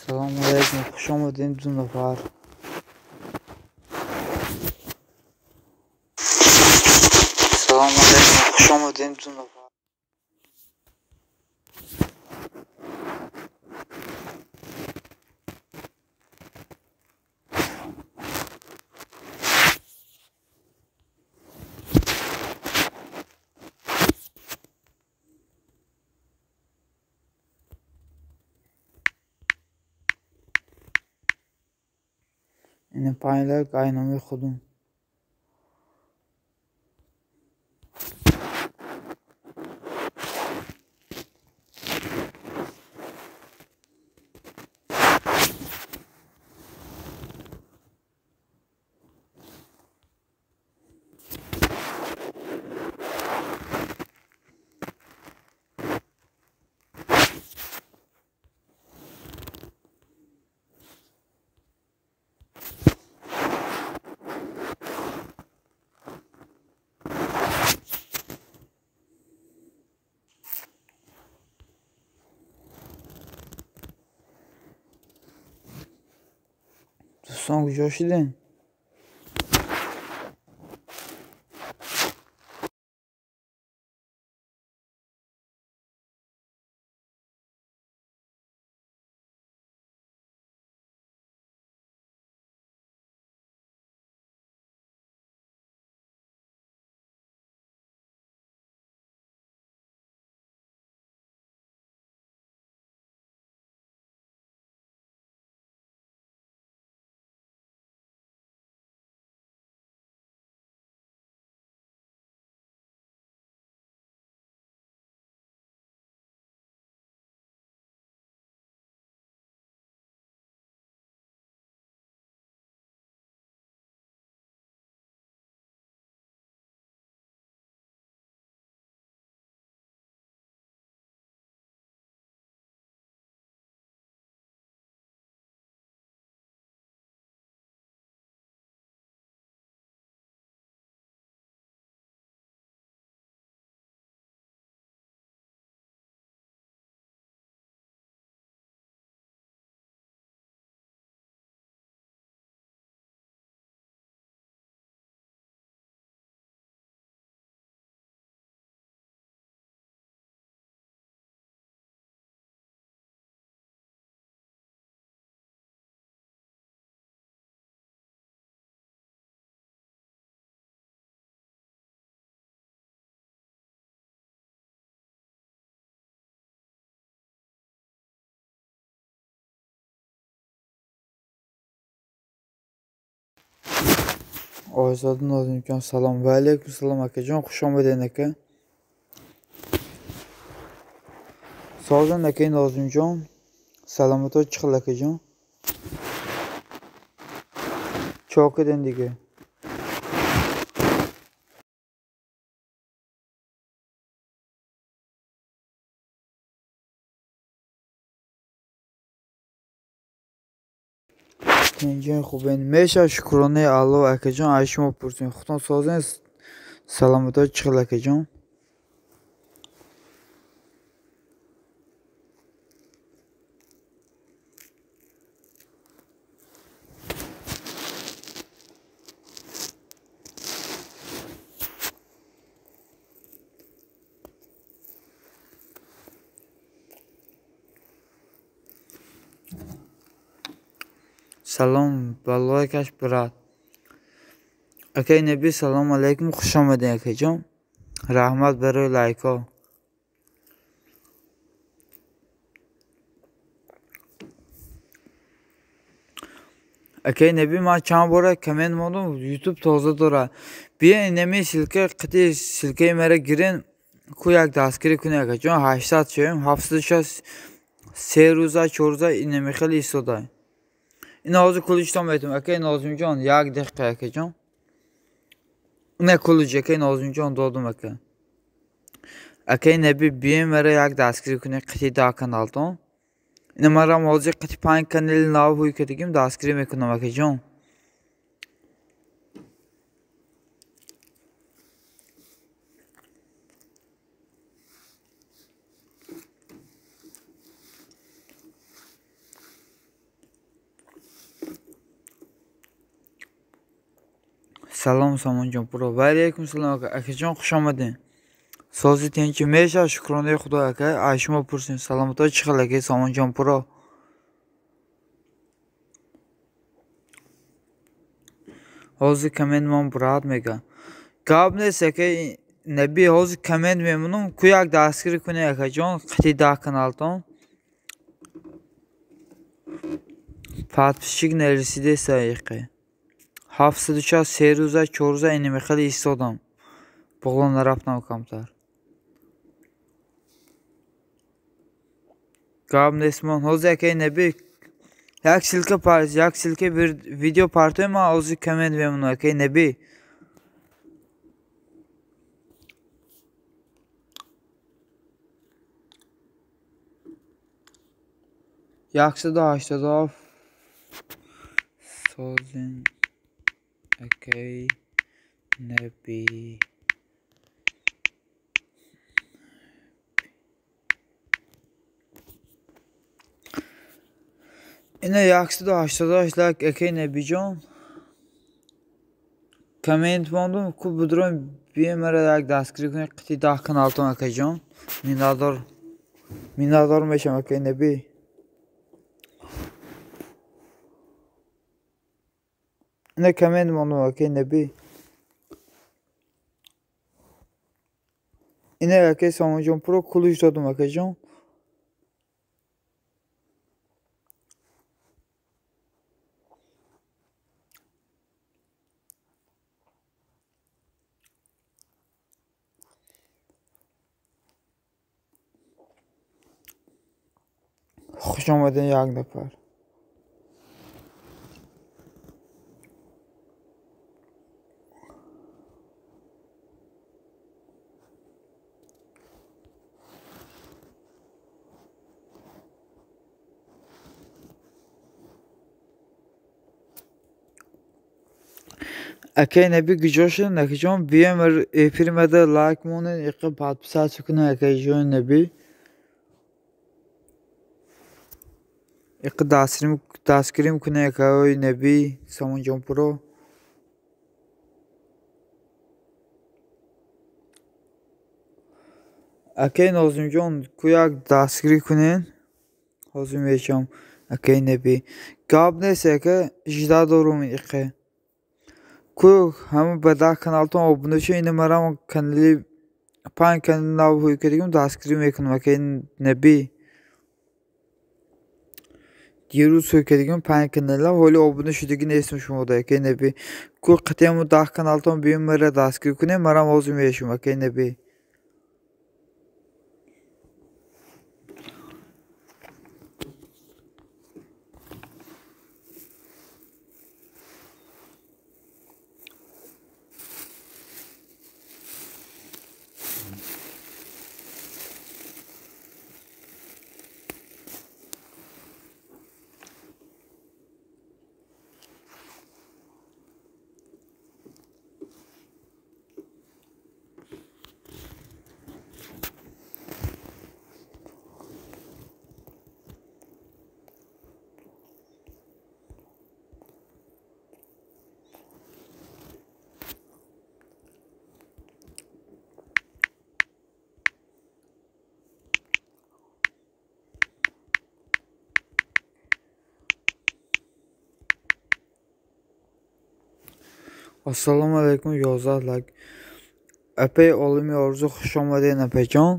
Салому алайкум, хуш омадем ду нафар. Салому алайкум, хуш омадем ду нафар. Ин 5 лайк ай номи худум. Дӯстон, куҷо шудем? Озода Нозимҷон, салом. Ва алайкум салом, акаҷон, хуш омадед, ака. Созан, акаи Нозимҷон, саломато чӣ хел, акаҷон? Чо кардем дига? Тинҷин хубен. Мешавад, шукронаи Аллоҳ, акаҷон, аз шумо пурсем. Худтон созен, саломато чӣ хел, акаҷон? Салом, ба лайкаш брат. Акаи Наби, салому алайкум, хуш омадед, акаҷон. Раҳмат барои лайкҳо. Акаи Наби, ман чанд бора коммент мондам, ютуб тоза дорад. Биё инами ссылка, қити ссылкаи мара гирен, ку як дастгирӣ кунед, акаҷон. 800 шавем, 760 се рӯза, 4 рӯза инами хеле истода. Ин ҳозир куличтон метавонам, акаи Нозимҷон, як дақиқа, акаҷон. Не кулич, акаи Нозимҷон, додум, ака. Акаи Наби, биёем мара як дастгирӣ кунед қити 10 каналтон. Ина марам ҳозир қити 5 канали нав ҳуй кардагим, дастгирӣ мекунам, акаҷон. Салом Сомонҷон Пуро. Ва алейкум салом ака. Акаҷон хуш омадед. Сози тинчи меша шукронаи Худо ака. Ай шумо пурсем саломато чӣ хел ака Сомонҷон Пуро. Ҳозир коммент мон брат мега. Гап нест ака Наби ҳозир коммент мемонам ку як дастгирӣ кунед акаҷон қити 10 каналтон. Подписчик нарасидеста иқи. 763 рӯза 4 рӯза инами хеле истодам. Боғло нарафтам камтар. Гап нест мон. Ҳозир акаи Наби як ссылка як ссылка видео партоем ман ҳозир коммент мемонам акаи Наби. 187 созин акаи Наби. Ина 188 лайк акаи Набиҷон. Коммент мондум ку будуром бием мара як дастгирӣ кунед қити 10 каналтон акаҷон. Миннатдор мешавам акаи Наби. Ина коммент мондум акаи Наби. Ина акаи Сомонҷон Пуро кулиш додум акаҷон. Хуш омадед як нафар. Акаи Наби куҷо шуданд акаҷон? Биёем эфири мада лайк монед, иқа подписаться кунед акаҷони Наби. Иқа дастгирим кунед акаҳои Наби Сомонҷон Пуро. Акаи Нозимҷон ку як дастгирӣ кунед. Ҳозир мешавам акаи Наби. Гап нест ака, жда дорум иқа. Ку ҳама ба 10 каналтон обуна шуд, ина марам канали 5 канали нав ҳуй кардагим дастгирӣ мекунам акаи Наби. Дирӯз ҳуй кардагим 5 канали нав, ҳоли обуна шудагӣ нестам шумода акаи Наби. Ку қитиаму 10 каналтон биём мара дастгирӣ кунед, марам ҳозир мешавам акаи Наби. Ассалому алайкум 11 лайк. Апаи олими орзу хуш омадед апаҷон.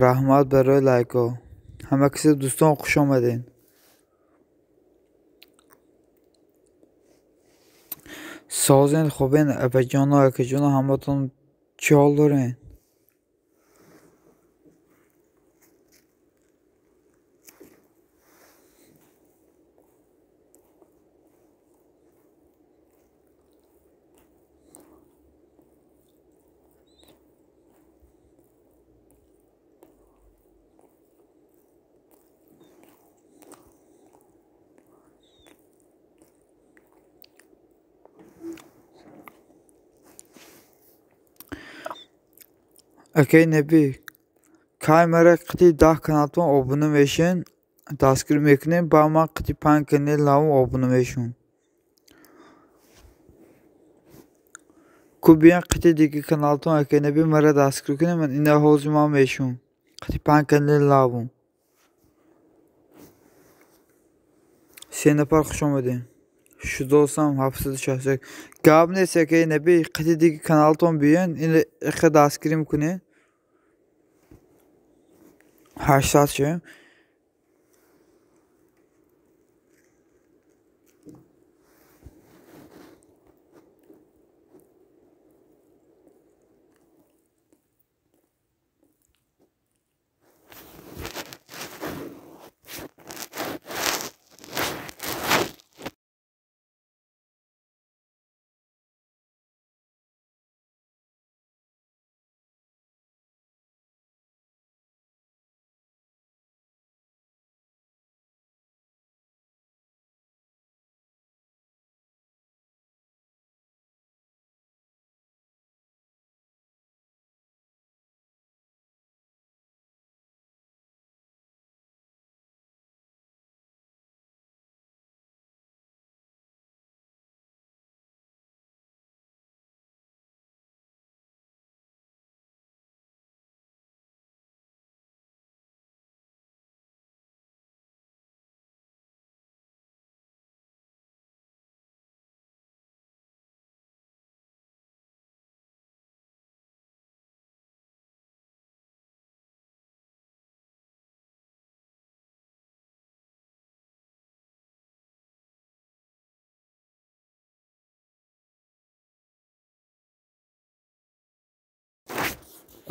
Раҳмат барои лайкҳо. Ҳама касе дӯстон хуш омадед. Созен хубен апаҷоно акаҷоно ҳаматон чӣ ҳол доред? Акаи Набӣ, кай мара қити 10 каналтон обуна мешавед, дастгирӣ мекунед, ба ман қити 5 канали навам обуна мешавам. Ку биён қити диги каналтон акай Наби мара дастгирӣ кунед, ман ина ҳозир ман мешум. Қити панҷ канали лавум. 3 нафар хуш омадем. Шудосам 761. Гап нест акай Наби, қити диги каналтон биён, ина иха дастгирӣ мекунед. 800 шавем.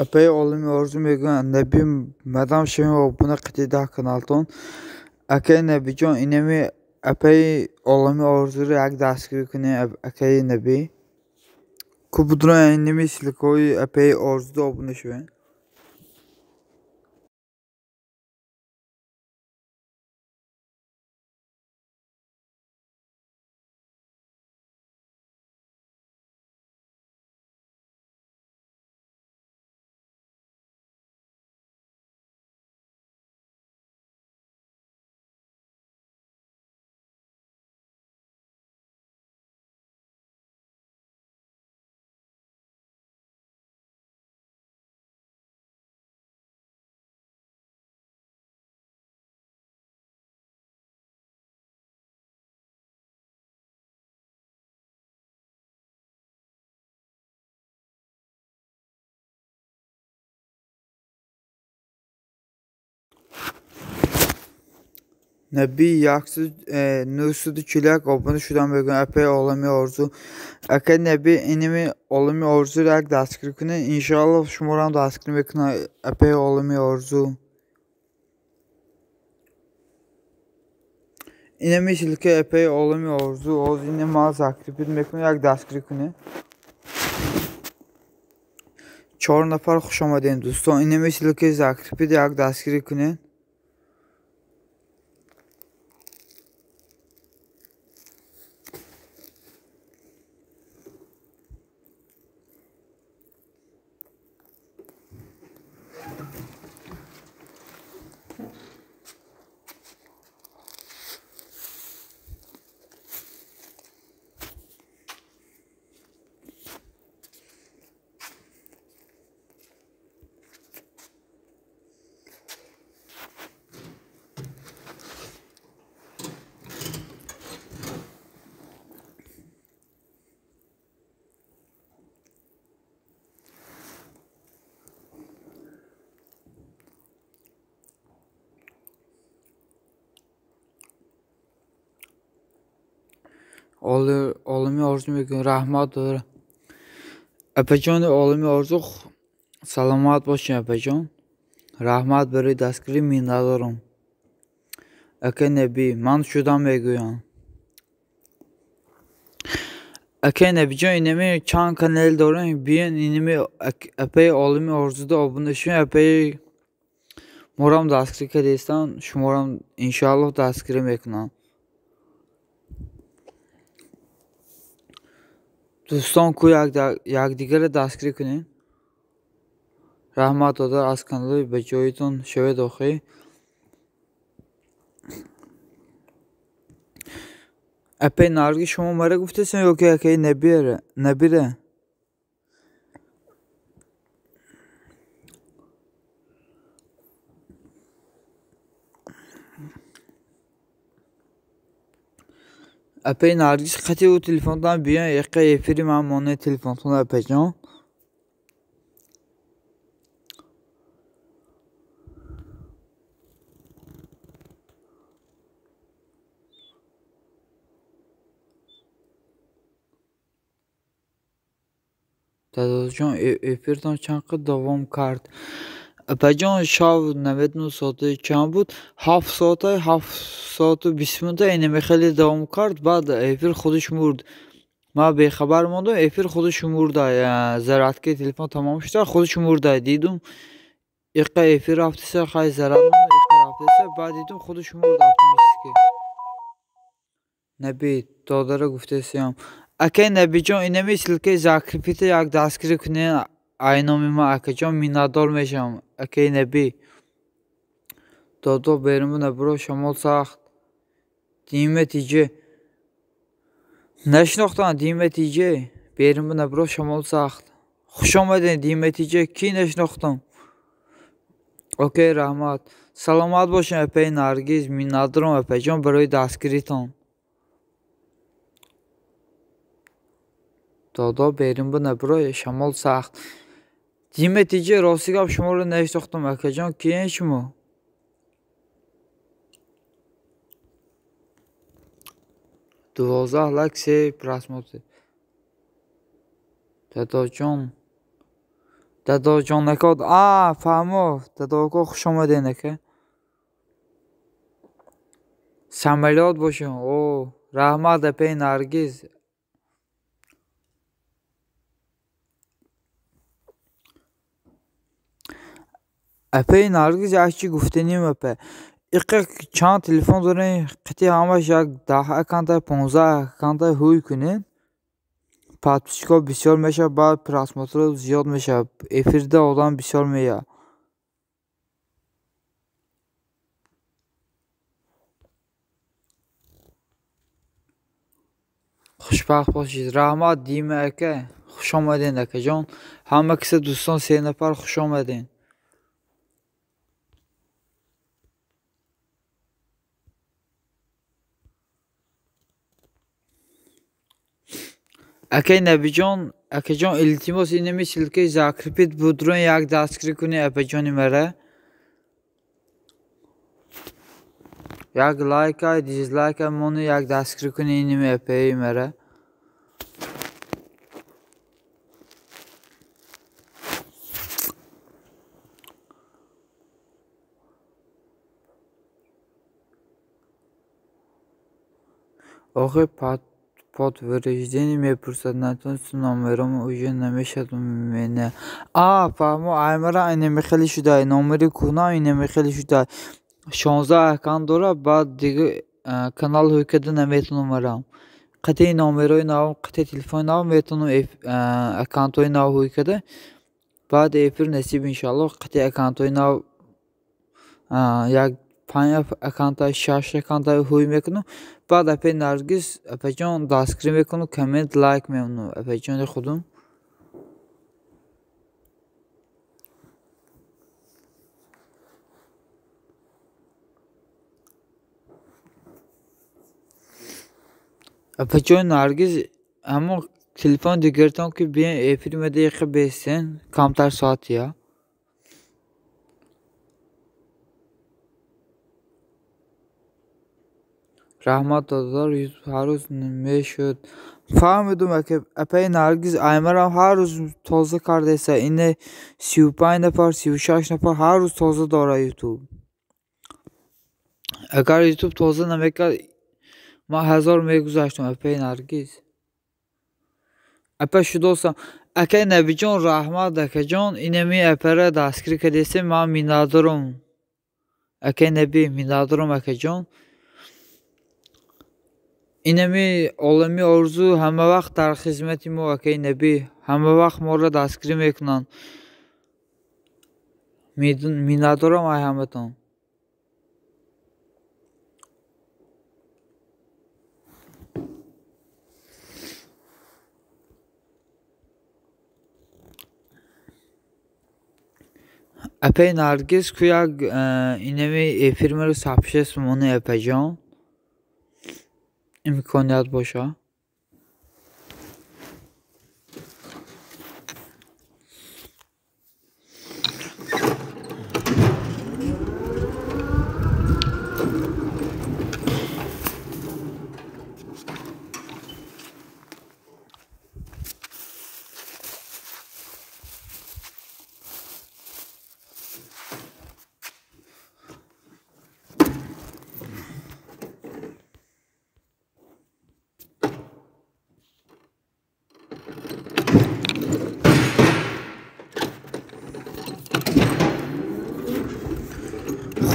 Апаи Олами Орзу мегӯянд, Наби мадам шавем обуна қити даҳ каналтон. Акаи Набиҷон, инами апаи Олами Орзуро як дастгирӣ кунем, акаи Наби. Ку будро инами ссылкаҳои апаи Орзудо обуна шавем. Наби 941 обуна шудам мегӯям, апаи Олами Орзу. Акай Наби, инами Олами Орзуро як дастгирӣ кунед, иншоаллоҳ шуморо дастгирӣ мекунам, апаи Олами Орзу. Инами ссылкаи апаи Олами Орзу, ҳозир ина ман закрепить мекунам, як дастгирӣ кунед. 4 нафар хуш омадем дӯстон, инами ссылкаи закрепить як дастгирӣ кунед. Олами Орзу мегӯям, раҳмат дора. Апаҷони Олами Орзу, саломат бошед, апаҷон. Раҳмат барои дастгирӣ, миннатдорам. Акай Наби, ман шудам мегӯям. Акай Набиҷон, инами чанд канал дорем, биён инами апаи Олами Орзуда обуна шавем, апаи морам дастгирӣ кардастан, шуморам иншоаллоҳ дастгирӣ мекунам. Дӯстон, ку якдигарро дастгирӣ кунем. Раҳмат додар, аз канали ба ҷоитон шавед охӣ. Апаи Нарги, шумо мара гуфтесен ё ки акаи Набира? Апаи Наргиз қати ӯ телефонтон биён яқа эфири ман моне телефонтон апаҷон. Дадоҷон эфиртон чанд қад давом кард? Апаҷон шав намедонам соати чанд буд, 7 соата, 7 соату 20 минута инаме хеле давом кард, баъд эфир худаш мурд. Ман бехабар мондам, эфир худаш мурда, зарядкаи телефон тамом шуда, худаш мурда. Дидум иққа эфир рафтеса, хай заряд монд, иққа рафтеса, баъд дидум худаш мурд автоматически. Наби додара гуфтесиям. Акай Набиҷон, инами ссылкаи закрепита як дастгирӣ кунед ай номи ман акаҷон, миннатдор мешавам. Акай Наби. Додо берун набуро шамол сахт. Диме тиҷе. Нашинохтам диме тиҷе. Берун набуро шамол сахт. Хуш омадед диме тиҷе. Кӣ нашинохтам? Окей, раҳмат. Саломат бошед апаи Наргиз, миннатдорам апаҷон барои дастгиритон. Додо берун набуро шамол сахт. Диме тиҷе, рости гап шуморо нашинохтам акаҷон, киен шумо? 12 лайк, 3 просмотр. Дадоҷон. Дадоҷон ака, а фаҳмо, дадоко хуш омадед ака. Самолёт бошем. О, раҳмат апаи Наргиз. Апаи Наргиз як чӣ гуфтаним апа. Иқа чанд телефон дорем, қити ҳамаш як 10 аккаунта, 15 аккаунта ҳуй кунед. Подписчикҳо бисёр мешавад, баъд просмотрҳо зиёд мешавад. Эфирда одам бисёр меяд. Хушбахт бошед. Раҳмат Дима ака. Хуш омадед акаҷон. Ҳама киса дӯстон 3 нафар хуш омадед. Акай Набиҷон, акаҷон илтимос инами ссылкаи закрепит будрон як дастгирӣ кунед апаҷони мара. Як лайка, дизлайка мони як дастгирӣ кунед инами апаи мара. Охир подтверждение мепурсад, натонисту номером уже намешавад мене. А, фаҳмо, аймара инаме хеле шуда, номери кӯҳна инаме хеле шуда. 16 аккаунт дора, баъд дига канал ҳуй карда наметавонам марам. Қатъи номерҳои нав, қатъи телефони нав метавонам аккаунтҳои нав ҳуй карда. Баъд эфир насиб иншоаллоҳ қатъи аккаунтҳои нав як 5 аккаунта, 6 аккаунта ҳуй мекунам. Баъд апаи Наргиз апаҷон дастгирӣ мекунам, коммент, лайк мемонам апаҷони худум. Апаҷони Наргиз ҳамон телефон дигартон ки биён эфир меда яқа бесен, камтар соатия. Раҳмат додор, ютуб ҳар рӯз мешуд. Фаҳмидум апаи Наргиз аймарам ҳар рӯз тоза кардеса. Ине 35 нафар, 36 нафар ҳар рӯз тоза дора ютуб. Агар ютуб тоза намекард, ман 1000 мегузаштам апаи Наргиз. Апа шудосам. Акаи Набиҷон раҳмат акаҷон, инами апара дастгирӣ кардесем, ман миннатдорам. Акаи Наби миннатдорам акаҷон. Инами олами орзу ҳама вақт дар хизмати мо акаи Наби, ҳама вақт моро дастгирӣ мекунанд. Миннатдорам ай ҳаматон. Апаи Наргиз ку як инами эфир маро сабшест мони апаҷон. Имконият боша.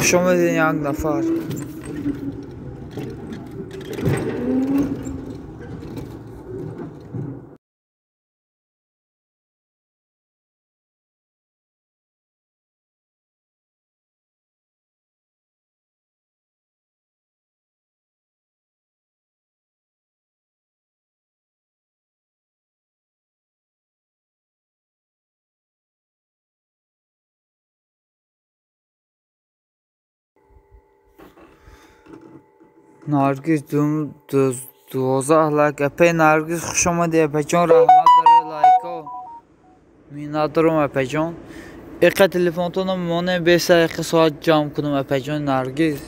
Хуш омадед як нафар. Наргиз 12 лайк. Апай Наргиз, хуш омадӣ, апайҷон, раҳмат барои лайко. Миннатдорам, апайҷон. Иқа телефонтонро монем, беса иқа соат ҷамъ кунам, апайҷон Наргиз.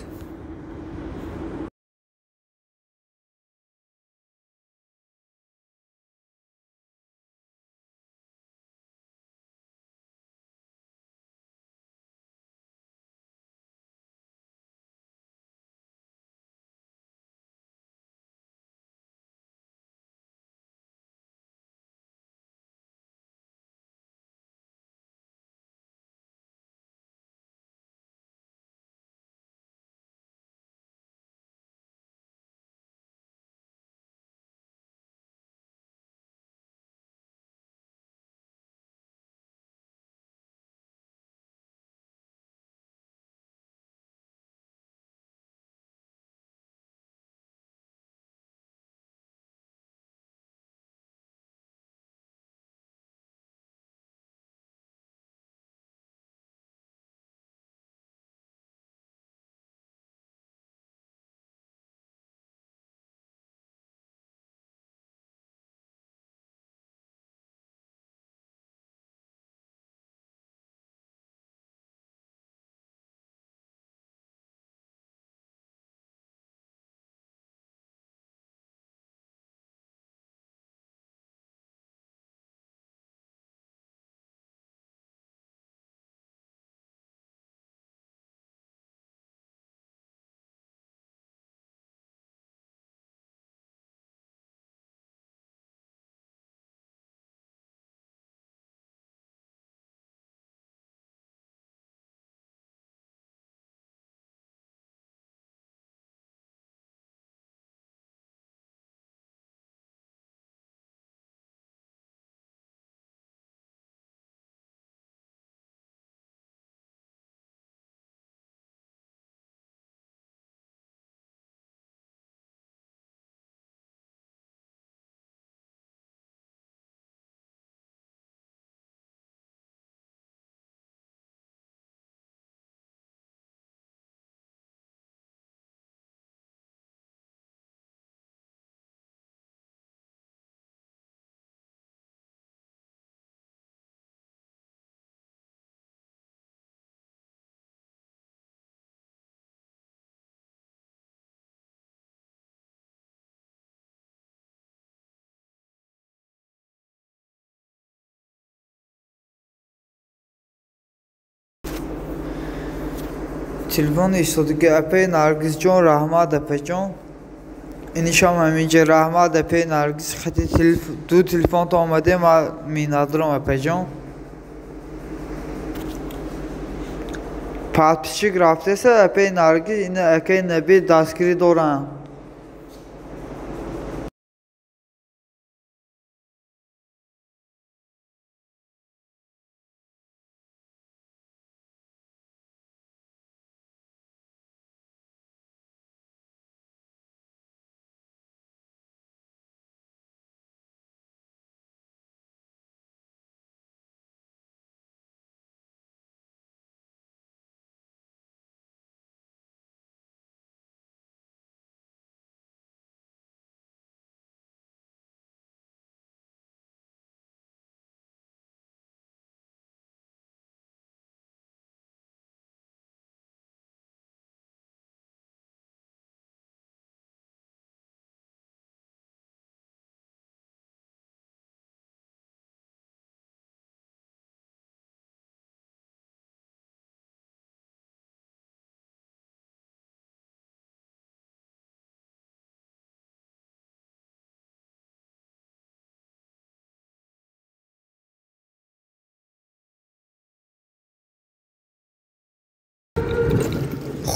Телефон истодагӣ, апай Наргизҷон, раҳмат, апайҷон. Инишам ҳаминҷа, раҳмат, апай Наргиз. Хати ду телефонто омадем, ман миннатдорам, апайҷон. Подписчик рафтеса, апай Наргиз, ина акай Наби дастгирӣ доранд.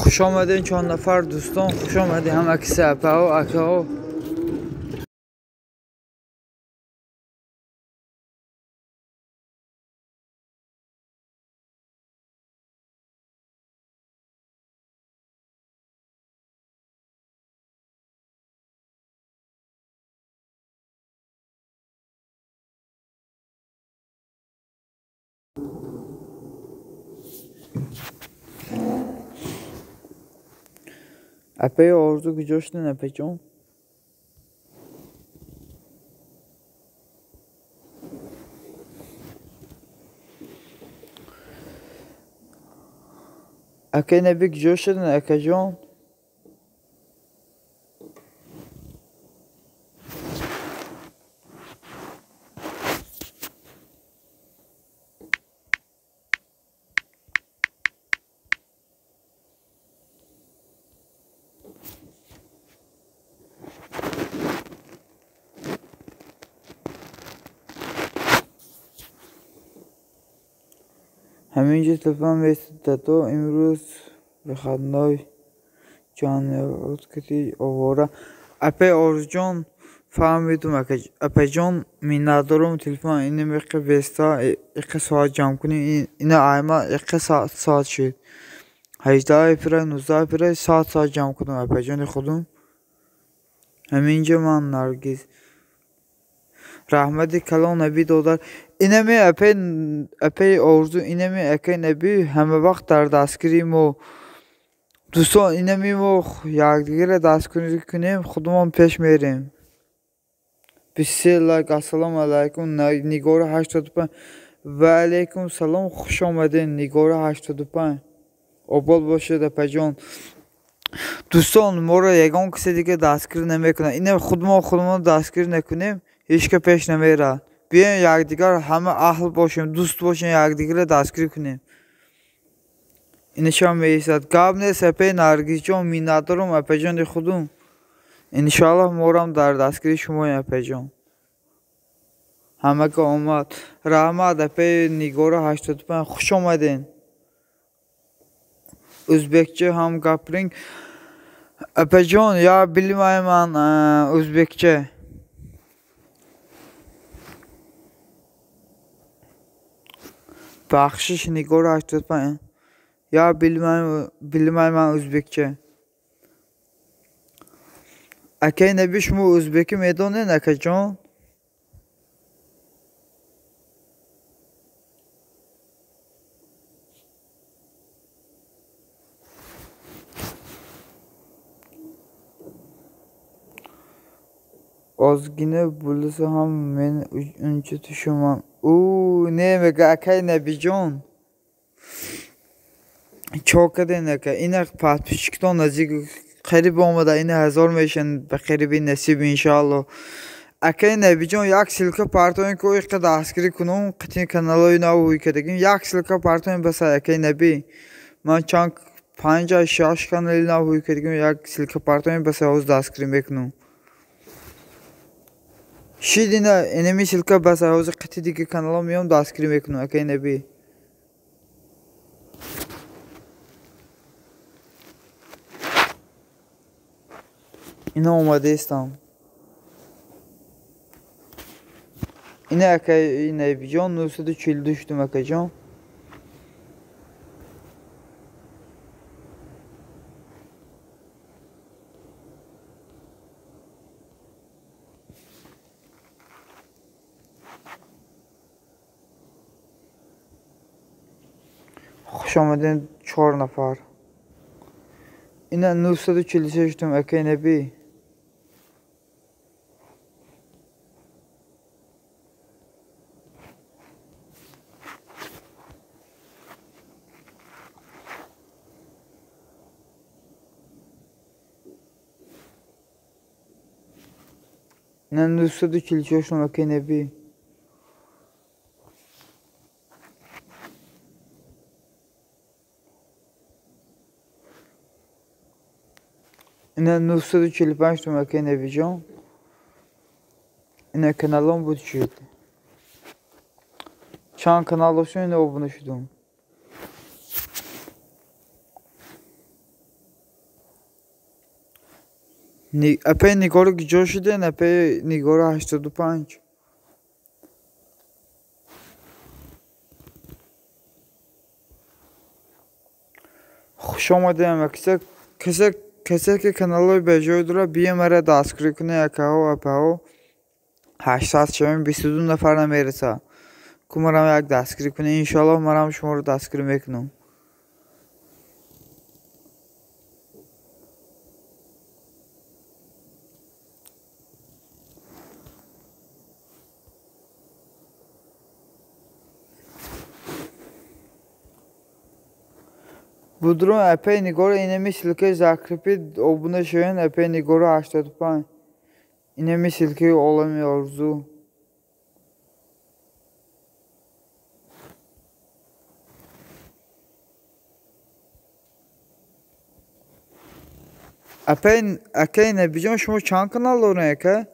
Хуш омадед чанд нафар дӯстон, хуш омадед ҳама киса апаҳо, акаҳо. Апаи Орзу куҷо шуден, апаҷон? Акаи Наби куҷо шуден, акаҷон? Ҳаминҷо телефон месудад то имрӯз выходной ҷанотки овора. Апаи Орзуҷон фаҳмидум, апаҷон, миннатдорум. Телефон инам иқи беста иқи соат ҷамъ кунем, ина айма иқи соат шуд. 18 апрел, 19 апрел соат соат ҷамъ кунам, апаҷони худум. Ҳаминҷо ман Наргиз. Раҳмати калон Наби додар. Инами апаи Орзу, инами акаи Наби ҳама вақт дар дастгирии мо. Дӯстон, инами мо якдигарро дастгирӣ кунем, худумон пеш мерем. 23 лайк. Ассалому алайкум, Нигора 85. Ва алайкум салом, хуш омадед, Нигора 85. Обод бошед, апаҷон. Дӯстон, моро ягон касе дига дастгирӣ намекунад. Ина худмон худмон дастгирӣ накунем, ҳеҷ ка пеш намерад. Биёем якдигар ҳама аҳл бошем, дӯст бошем, якдигарро дастгирӣ кунем. Инашам меистад. Гап нест, апаи Наргизҷон, миннатдорум, апаҷони худум. Иншоаллоҳ морам дар дастгирии шумоем, апаҷон. Ҳамага омад. Раҳмат, апаи Нигора 85, хуш омадед. Ӯзбекча ҳам гапиринг. Апаҷон, я билмайман ӯзбекча. Бахшиш, Нигора 85. Я билмайман ӯзбекча. Акаи Наби, шумо ӯзбекӣ медонед, акаҷон? Озгина bo'lsa ham men uncha tushunman. U ne мега, акаи Набиҷон? Чо карден, ака? Ина подписчиктон наздик қариб омада, ина 1000 мешанд ба қариби насиб иншоалло. Акаи Набиҷон, як ссылка партоем, ки иқа дастгирӣ кунум, қитни каналҳои нав ҳуй кардагим. Як ссылка партоем баса, акаи Наби. Ман чанд 5-6 канали нав ҳуй кардагим, як ссылка партоем баса, ҳозир дастгирӣ мекунум. Шид ина инами ссылка баса, ҳозир қити дига каналҳо меом дастгирӣ мекунум, акаи Наби. Ина омадаистам. Ина акаи Набиҷон, 942 шудум, акаҷон. Хуш омадед, 4 нафар. Ина 943 шудум, акаи Наби. Ина 944 шудум, акаи Наби. Ина 945 шудум, акаи Набиҷон. Ина каналом буд шуд. Чанд канал доштум, ина обуна шудум. Апаи Нигора куҷо шуден? Апаи Нигора 85. Хуш омадем. Касе ки каналҳои беҷой дорад, бия мара дастгирӣ кунед, акаҳо, апаҳо. 800 шавем, 22 нафар намерасад. Ку марам як дастгирӣ кунед, иншоаллоҳ марам шуморо дастгирӣ мекунам. Будрун апаи Нигора инами ссылкаи закрепить обуна шавед, апаи Нигора 85. Инами ссылкаи олами орзу. Акаи Набиҷон, шумо чанд канал доред, ака?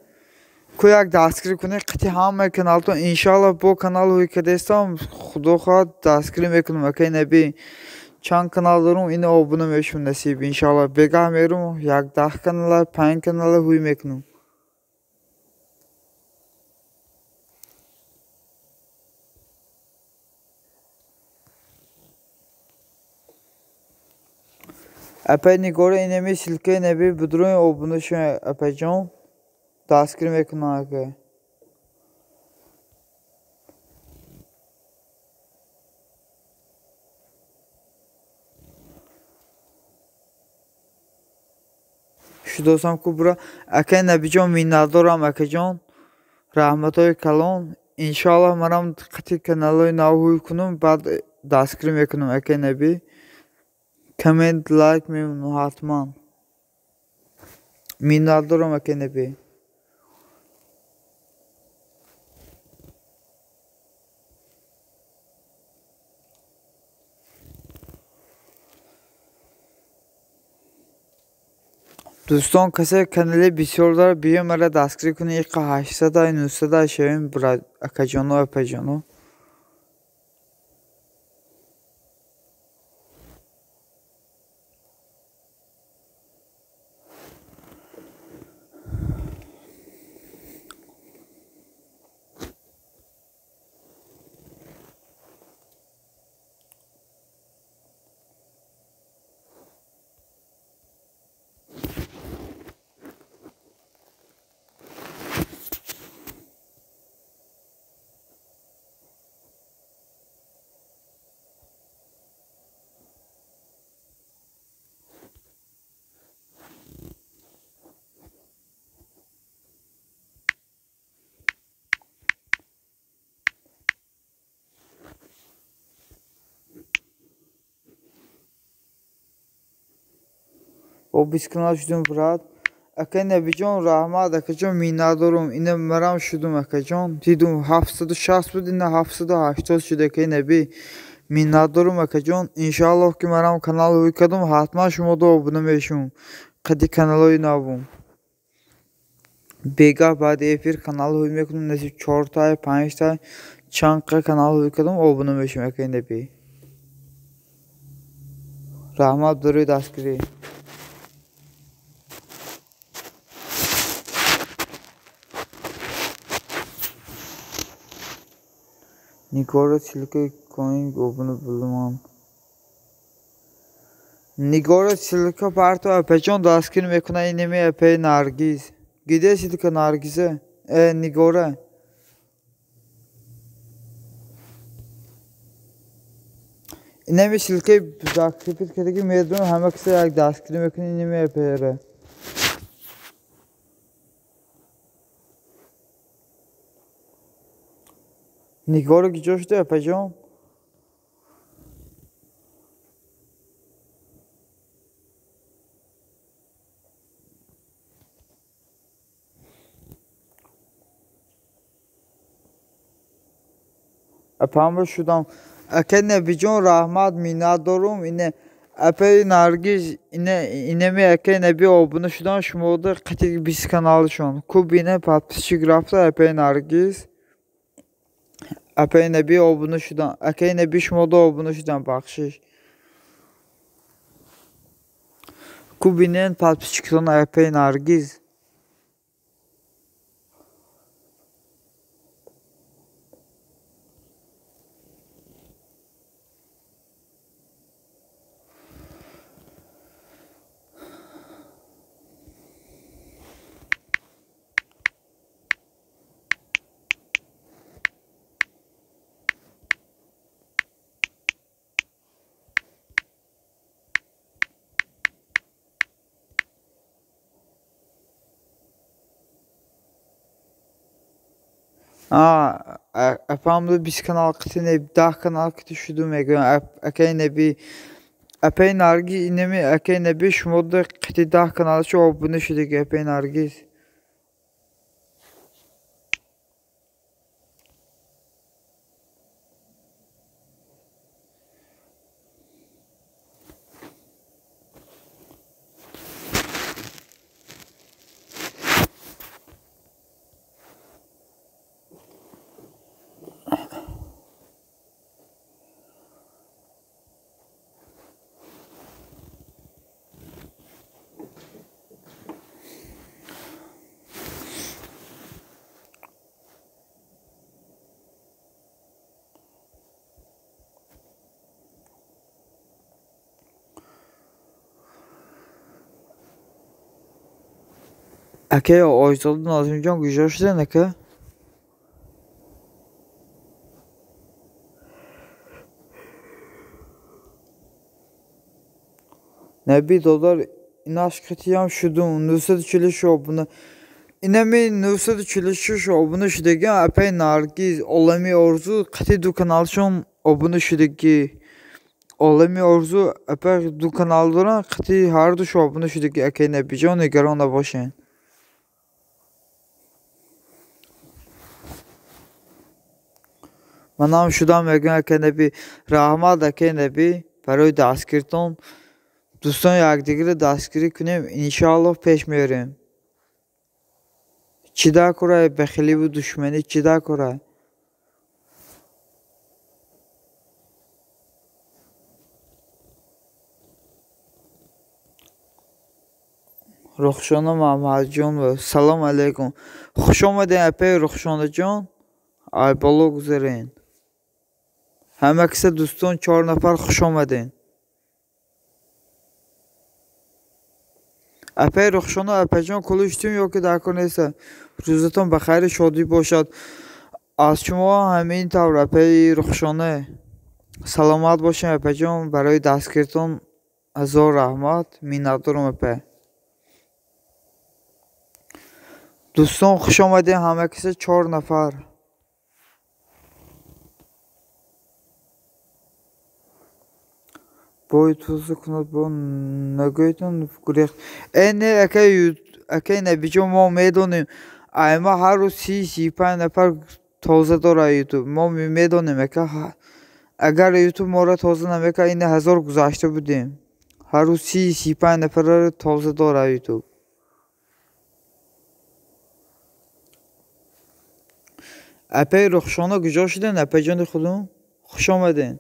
Ку як дастгирӣ кунед, қити ҳамаи каналтон, иншоаллоҳ бо канал ҳуй кардестам, худо хоҳад дастгирӣ мекунам, акаи Набӣ. Чанд канал дорум, ино обуна мешавам насиб, иншоаллоҳ. Бегаҳ мерум, як 10 канала, 5 канала ҳуй мекунам. Апаи Нигора инами ссылкаи Набӣ бидурӯ обуна шавед, апаҷон. Дастгирӣ мекунам, ака. Шудосам ку бура. Акаи Набиҷон, миннатдорам, акаҷон. Раҳматҳои калон. Иншоаллоҳ манам қити каналҳои нав ҳуй кунам, баъд дастгирӣ мекунам, акаи Набӣ. Коммент, лайк мемонам ҳатман. Миннатдорам, акаи Набӣ. Дӯстон, касе канали бисёр дорад, биё мара дастгирӣ кунед, иқа 800 900 шавем, акаҷону апаҷону. О 20 канал шудум, брат. Акаи Набиҷон, раҳмат, акаҷон, миннатдорум. Ина марам шудум, акаҷон. Дидум 760 буд, ина 780 шуд, акаи Набӣ. Миннатдорум, акаҷон. Иншоаллоҳ ки марам канал ҳуй кардум, ҳатман шуморо обуна мешавам. Қади каналҳои навум. Бегаҳ баъди эфир канал ҳуй мекунам, насиб 4 тай, 5 тай, чанд қа канал ҳуй кардум, обуна мешавам, акаи Набӣ. Раҳмат барои дастгирӣ. Нигора ссылкаи коин обуна булман. Нигора ссылка парто апаҷон дастгирӣ мекунад инами апаи Наргиз. Где ссылка Наргиза? Нигора. Инами ссылкаи закрепить кардаги медонам, ҳама каса як дастгирӣ мекунад инами апаера. Нигора куҷо шуда, апаҷон? Апамба шудам. Акаи Набиҷон, раҳмат, миннат дорум. Ине апаи Наргиз, ине инами акаи Наби обуна шудан, шумода қити 20 каналшон. Ку бина подписчик рафта апаи Наргиз. Апаи Наби обуна шудан. Акаи Наби шумода обуна шудан, бахшиш. Ку бинен подписчиктон апаи Наргиз. Апамда 20 канал қити не 10 канал қити шуду мегӯям. Акаи Неби, апаи Наргиз инами акаи Неби шумода қити 10 каналчо обуна шудагӣ апаи Наргиз. Акаи Ойзода Нозимҷон куҷо шуден ака? Наби додар инаш қитиям шудум 946 обуна. Инами 946 обуна шудагиам апаи Наргиз, Олами Орзу қити ду каналшон обуна шудагӣ. Олами Орзу апа ду канал доранд, қити ҳардуш обуна шудагӣ акаи Набиҷон, нигарон набошед. Манам шудам мегӯям акаи Наби, раҳмат акаи Наби барои дастгиритон. Дӯстон якдигарро дастгирӣ кунем, иншоаллоҳ пеш меорем. Чӣ дар корай бахиливу душманӣ, чӣ дар корай? Рухшона Маҳмадҷон, салом алайкум. Хуш омадем апаи Рухшонаҷон. Ай боло гузарен. Ҳама киса дӯстон 4 нафар хуш омадем. Апаи Рухшона, апаҷон кулиштум ё ки дар кор неста? Рӯзатон ба хайру шодӣ бошад. Аз шумо ҳамин тавр апаи Рухшона. Саломат бошем апаҷон, барои дастгиритон ҳазор раҳмат, миннатдорам апа. Дӯстон хуш омадем ҳама киса 4 нафар. Бой тоза кунад бо нагӯйтон гурехт. Э не акаи Набиҷон, мо медонем. Айма ҳар рӯз 30-35 нафар тоза дорад ютуб. Мо медонем ака, агар ютуб моро тоза намекард, ин 1000 гузашта будем. Ҳар рӯз 30-35 нафарро тоза дорад ютуб. Апаи Рухшона куҷо шуден апаҷони худум? Хуш омаден.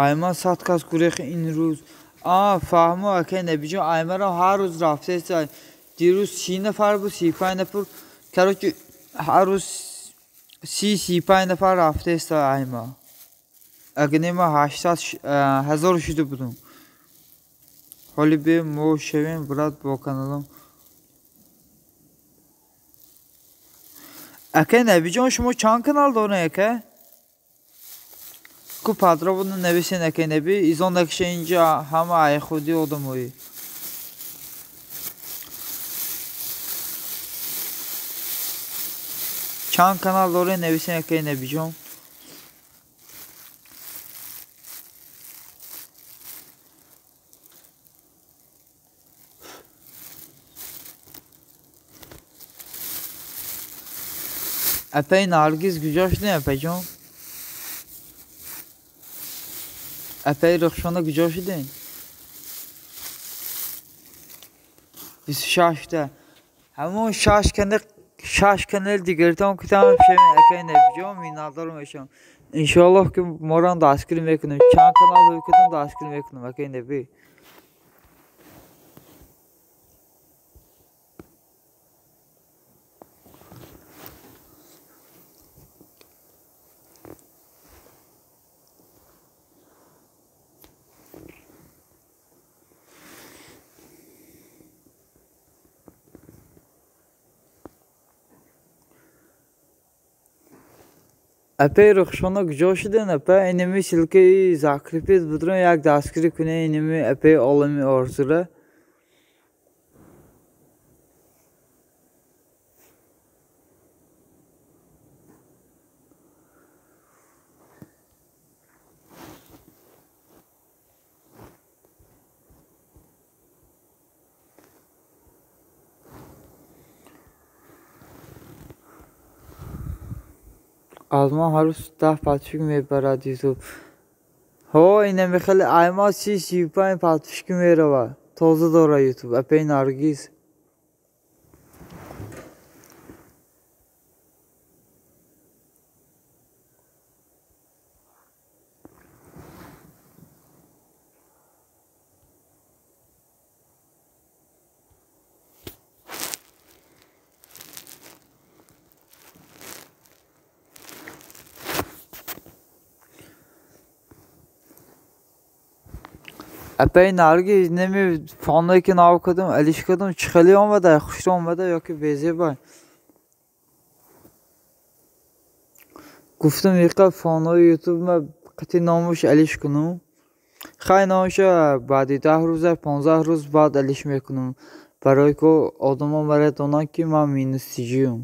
Айман 100 кас гурехт ин рӯз. Фаҳмо акаи Набиҷон, аймаро ҳар рӯз рафтеста. Дирӯз 30 нафар буд, 35 нафар. Короче, ҳар рӯз 30-35 нафар рафтеста айма. Агар не ма 800 1000 шуда будум. Ҳоли бе мо шавем брат бо каналам. Акаи Набиҷон, шумо чанд канал доред ака? Ку подробно нависен акаи Наби, изон накиша инҷа ҳама айхуди одамои. Чанд канал доред нависен акаи Набиҷон? Апаи Наргиз куҷо шудем апаҷон? Апаи Рухшона куҷо шудем? 26 та. Ҳамон шаш канал дигартон китам шавем, акай Набиҷон, миннатдор мешавам. Иншоаллоҳ ки морам дастгирӣ мекунем. Чанд канал ҳуй кардам, дастгирӣ мекунем, акай Набӣ. Апаи Рухшона куҷо шуден, апа? Инами ссылкаи закрепить будрон, як дастгирӣ кунед инами апаи Олами Орзура. Аз ман ҳар рӯз 10 подписчик мебарад Ютуб. Ҳо, инами хеле айма 30-35 подписчик меравад. Тоза дора Ютуб, апаи Наргиз. Апаи Наргиз, неми фоное ки нав кардам, алиш кардам, чӣ хеле омада, хушро омада ё ки безеба? Гуфтам иқа фонои Ютуб ма қати номуш алиш кунам. Хай номуша баъди 10 рӯза, 15 рӯз баъд алиш мекунам. Барои ки одамо мара донанд, ки ман минусиҷиюм.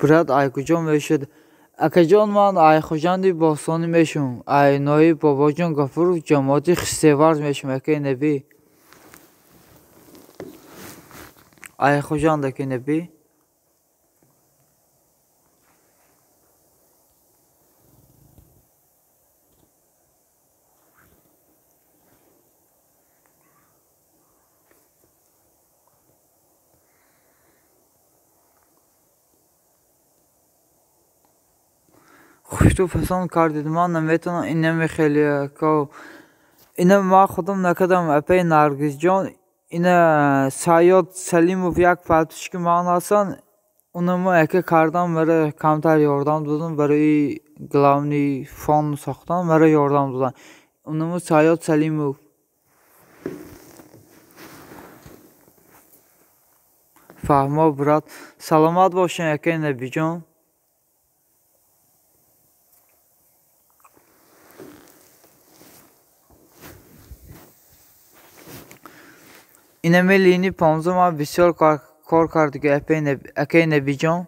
Брат, ай куҷо мешуд? Акаҷон, ман ай Хуҷанди Бостонӣ мешавам. Ай ноҳияи Бобоҷон Гафуров, ҷамоати Хистеварз мешавам, акаи Набӣ. Ай Хуҷанд, акаи Набӣ. Хушту фасон кардед, ман наметавонам инами хеле ко ина ман худам накардам, апаи Наргизҷон. Ина Сайёд Салимов як подписчики ман ҳастанд, унамо яке кардам, мара камтар ёрдам додам барои главный фон сохтан, мара ёрдам доданд. Унамо Сайёд Салимов. Фаҳмо, брат, саломат бошед, акаи Набиҷон. Инами лини 15 ман бисёр кор кардиги, акаи Набиҷон.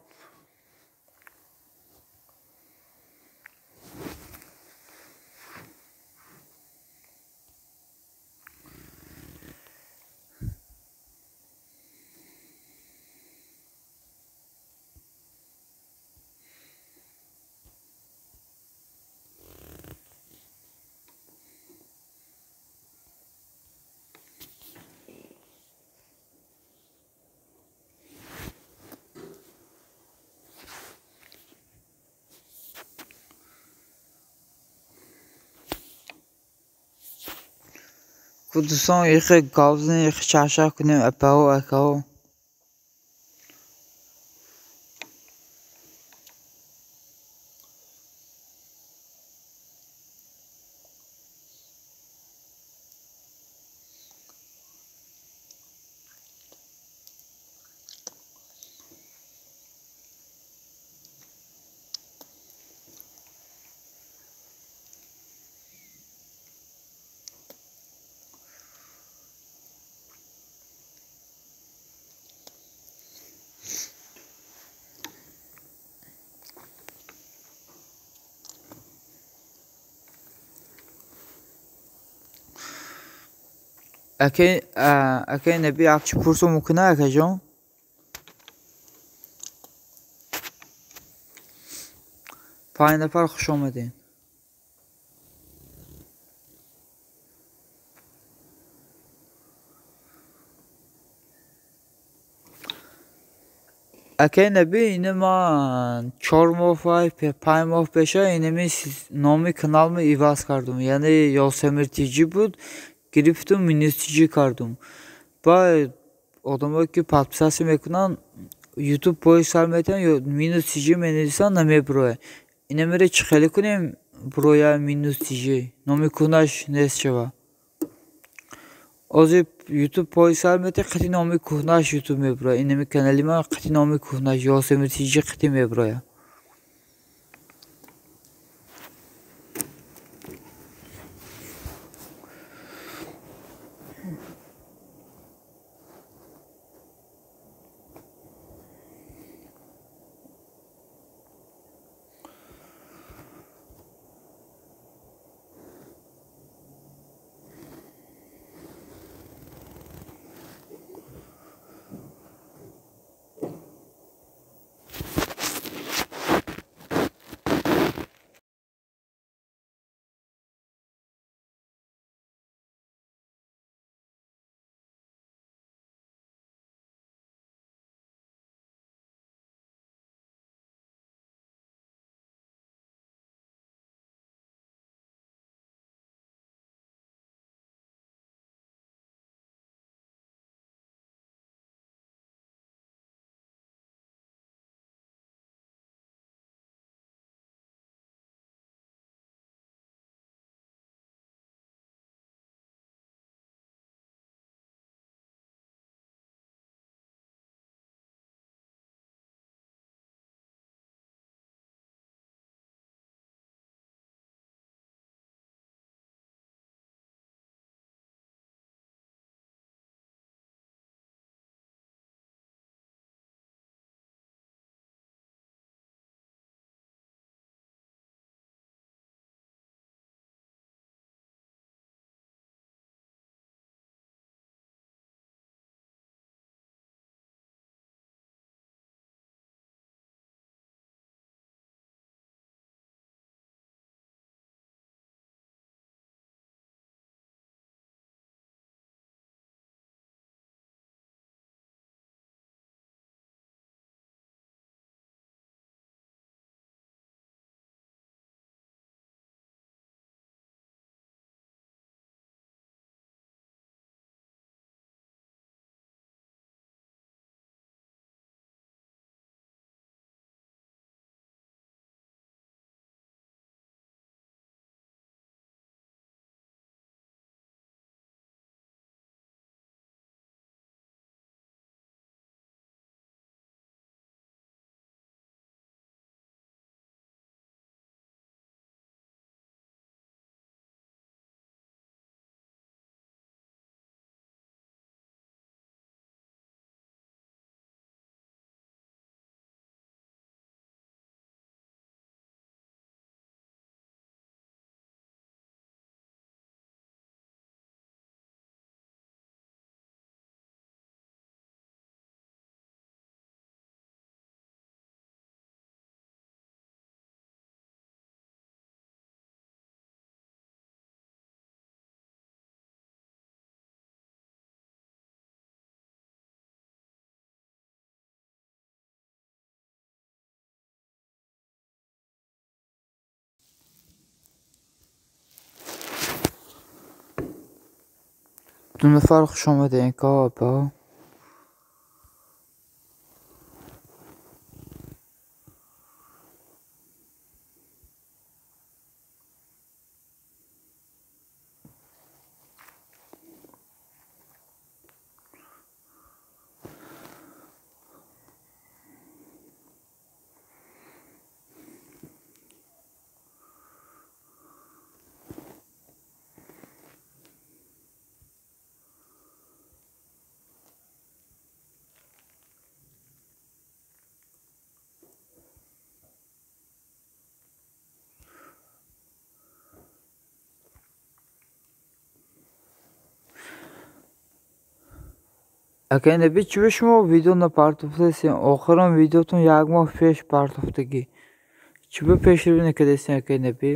Дӯстон, ихе гап занем, ихе чашак кунем, апаҳо, акаҳо. Акаи Набӣ, як чӣ пурсо мумкин, акаҷон? 5 нафар, хуш омадед. Акай Наби, ина ман 4 моҳ вай 5 моҳ пеша инами номи каналмо иваз кардум. Яъне Ёсамир ТЖ буд, гирифтум минус ТЖ кардум. Баъд одамое ки подписаться мекунанд, YouTube поиск сар метавонанд, минус ТЖ менависанд, намебурояд. Инамеро чӣ хеле кунем бурояд минус ТЖ? Номи кӯҳнаш нест шава. Ҳозир YouTube поиск сар метавонад, қити номи кӯҳнаш YouTube мебурояд. Инами канали ман қити номи кӯҳнаш Ёсамир ТЖ қити мебурояд. Ду нафар хуш омадед, ка. Акай Наби, чӣ ба шумо видео напартофтаистем? Охирон видеотон як моҳ пеш партофтагӣ. Чӣ ба пешравӣ накардаистем, акай Наби?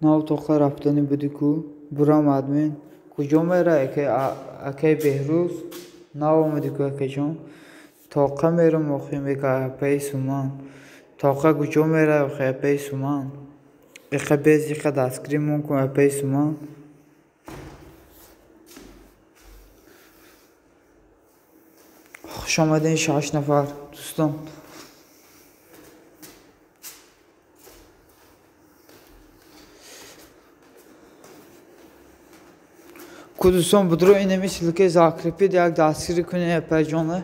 Нав тоқа рафтанӣ буди ку? Бурам админ. Куҷо мера акай Беҳрӯз? Нав омади ку акаҷон? Тоқа мерам охи мега апаи Суман. Тоқа куҷо мера охи апаи Суман? Иқа без иқа дастгирӣ мон кун апаи Суман. Хуш омадем 6 нафар дӯстон. Ку дӯстон будро инами ссылка закрепит як дастгирӣ кунед апаҷона.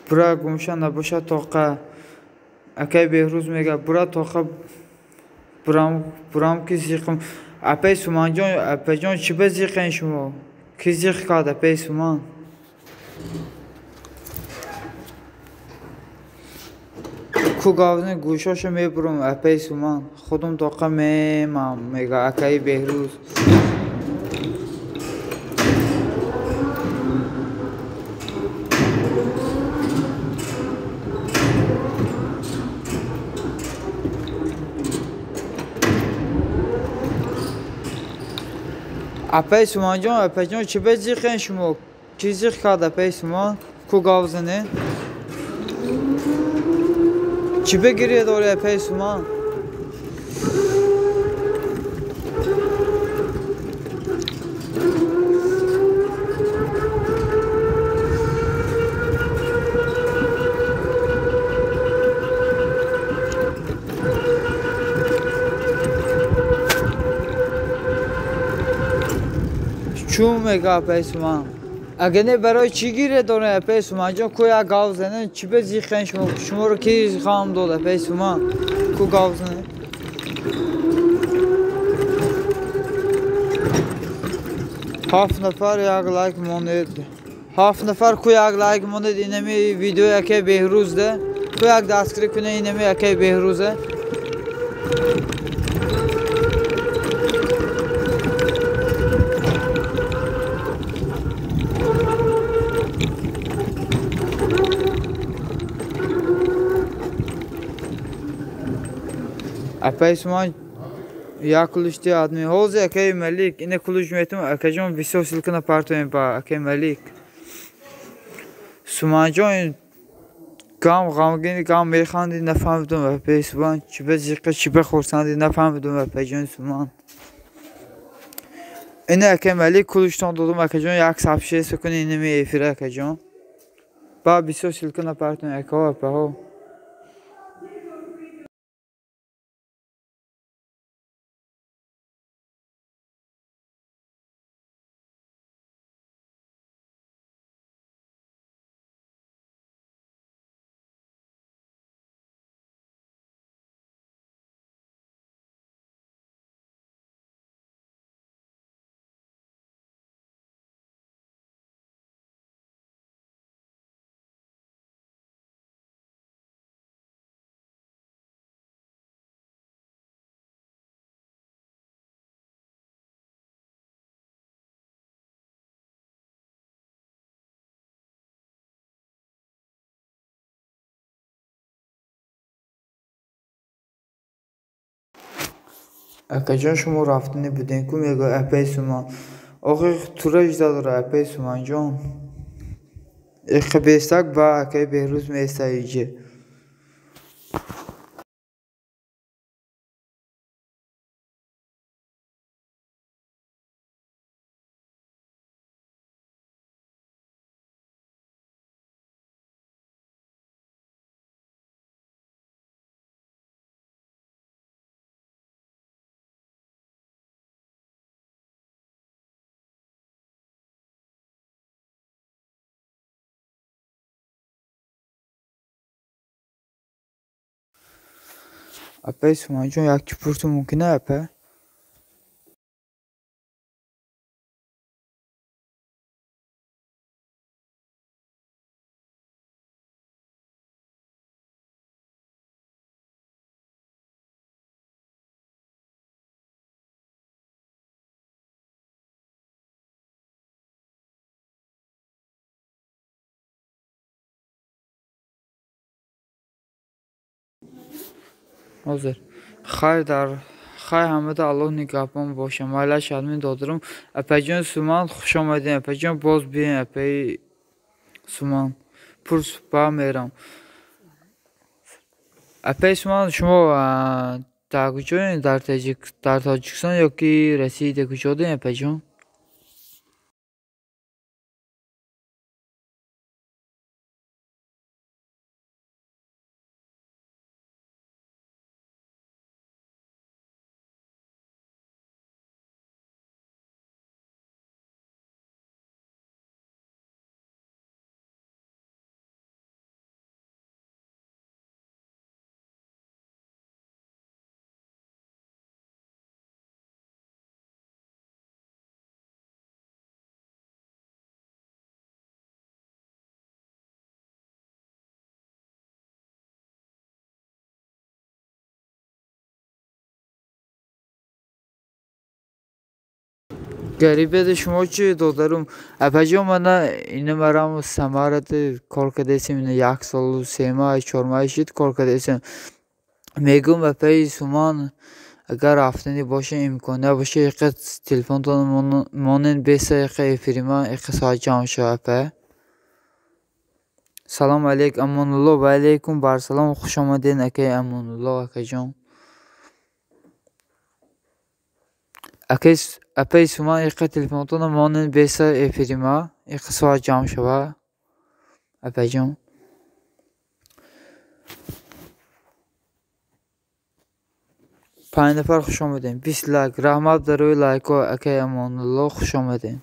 Бура гумша набошад тоқа. Акай Беҳрӯз мега бура тоқа бурам ки зиқм. Апаи Суманҷон, апаҷон чӣ ба зиқен шумо? Ки зиқ кард апаи Суман? Ку гавзни гӯшошо мебурам апаи Суман. Худум тоқа мемам мега акаи Беҳрӯз. Апаи Суманҷон, апаҷон чӣ ба зиқен шумо? Ки зиқ кард апаи Суман? Ку гавзане? Чӣ ба гиря дори апаи Суман? Чун мега апаи Суман? Агар не барои чӣ гиря дорем апаи Суманҷон? Ку як гав зане? Чӣ ба зиқен шумо? Шуморо ки ғам дод апаи Суман? Ку гав зане? 7 нафар як лайк монед. 7 нафар ку як лайк монед инами видеои акаи Беҳрӯзда. Ку як дастгирӣ кунед инами акаи Беҳрӯза. Апаи Суман як кулушти адми. Ҳозир акаи Малик ина кулуш метум акаҷон бисёр ссылка напартоем ба акаи Малик. Суманҷон гам ғамгин гам механди нафаҳмидум апаи Суман чӣ ба зиқа чӣ ба хурсанди нафаҳмидум апаҷони Суман. Ина акаи Малик кулуштон додум акаҷон як сабшест кунед инами эфира акаҷон. Ба бисёр ссылка напартоем акаҳо апаҳо. Акаҷон шумо рафтанӣ будем ку мега апаи Суман. Охи тура жда дора апаи Суманҷон. Иқа бестак ба акаи Беҳрӯз места иҷи. Апаи Суманҷон як чӣ пурсу мумкин апа? Ҳозир. Хайр дар хайр ҳамада Аллоҳ нигаҳбон боша. Майлаш админ додарум. Апаҷон Суман хуш омадем. Апаҷон боз биёем апаи Суман. Пурс ба мерам. Апаи Суман шумо дар куҷоем? Дар Тоҷикистон ё ки Россияда куҷо дорем апаҷон? Гарибеда шумо чӣ додарум? Апаҷон мана ина марам Самарада кор кардесем, ина як солу 3 моҳ 4 моҳ шид кор кардесем. Мегӯм апаи Суман агар рафтанӣ боша имкония боша иқа телефонтон монен беса иқа эфирима иқа соат ҷамъ шава апа. Салом алейк Амонулло ва алейкум барсалом хуш омадед акаи Амонулло акаҷон. Апаи Суман иқа телефонтонро монен беса эфирима иқа соат ҷамъ шава апаҷон. Панҷ нафар хуш омадем. 20 лайк. Раҳмат барои лайкҳо акаи Амонулло хуш омадем.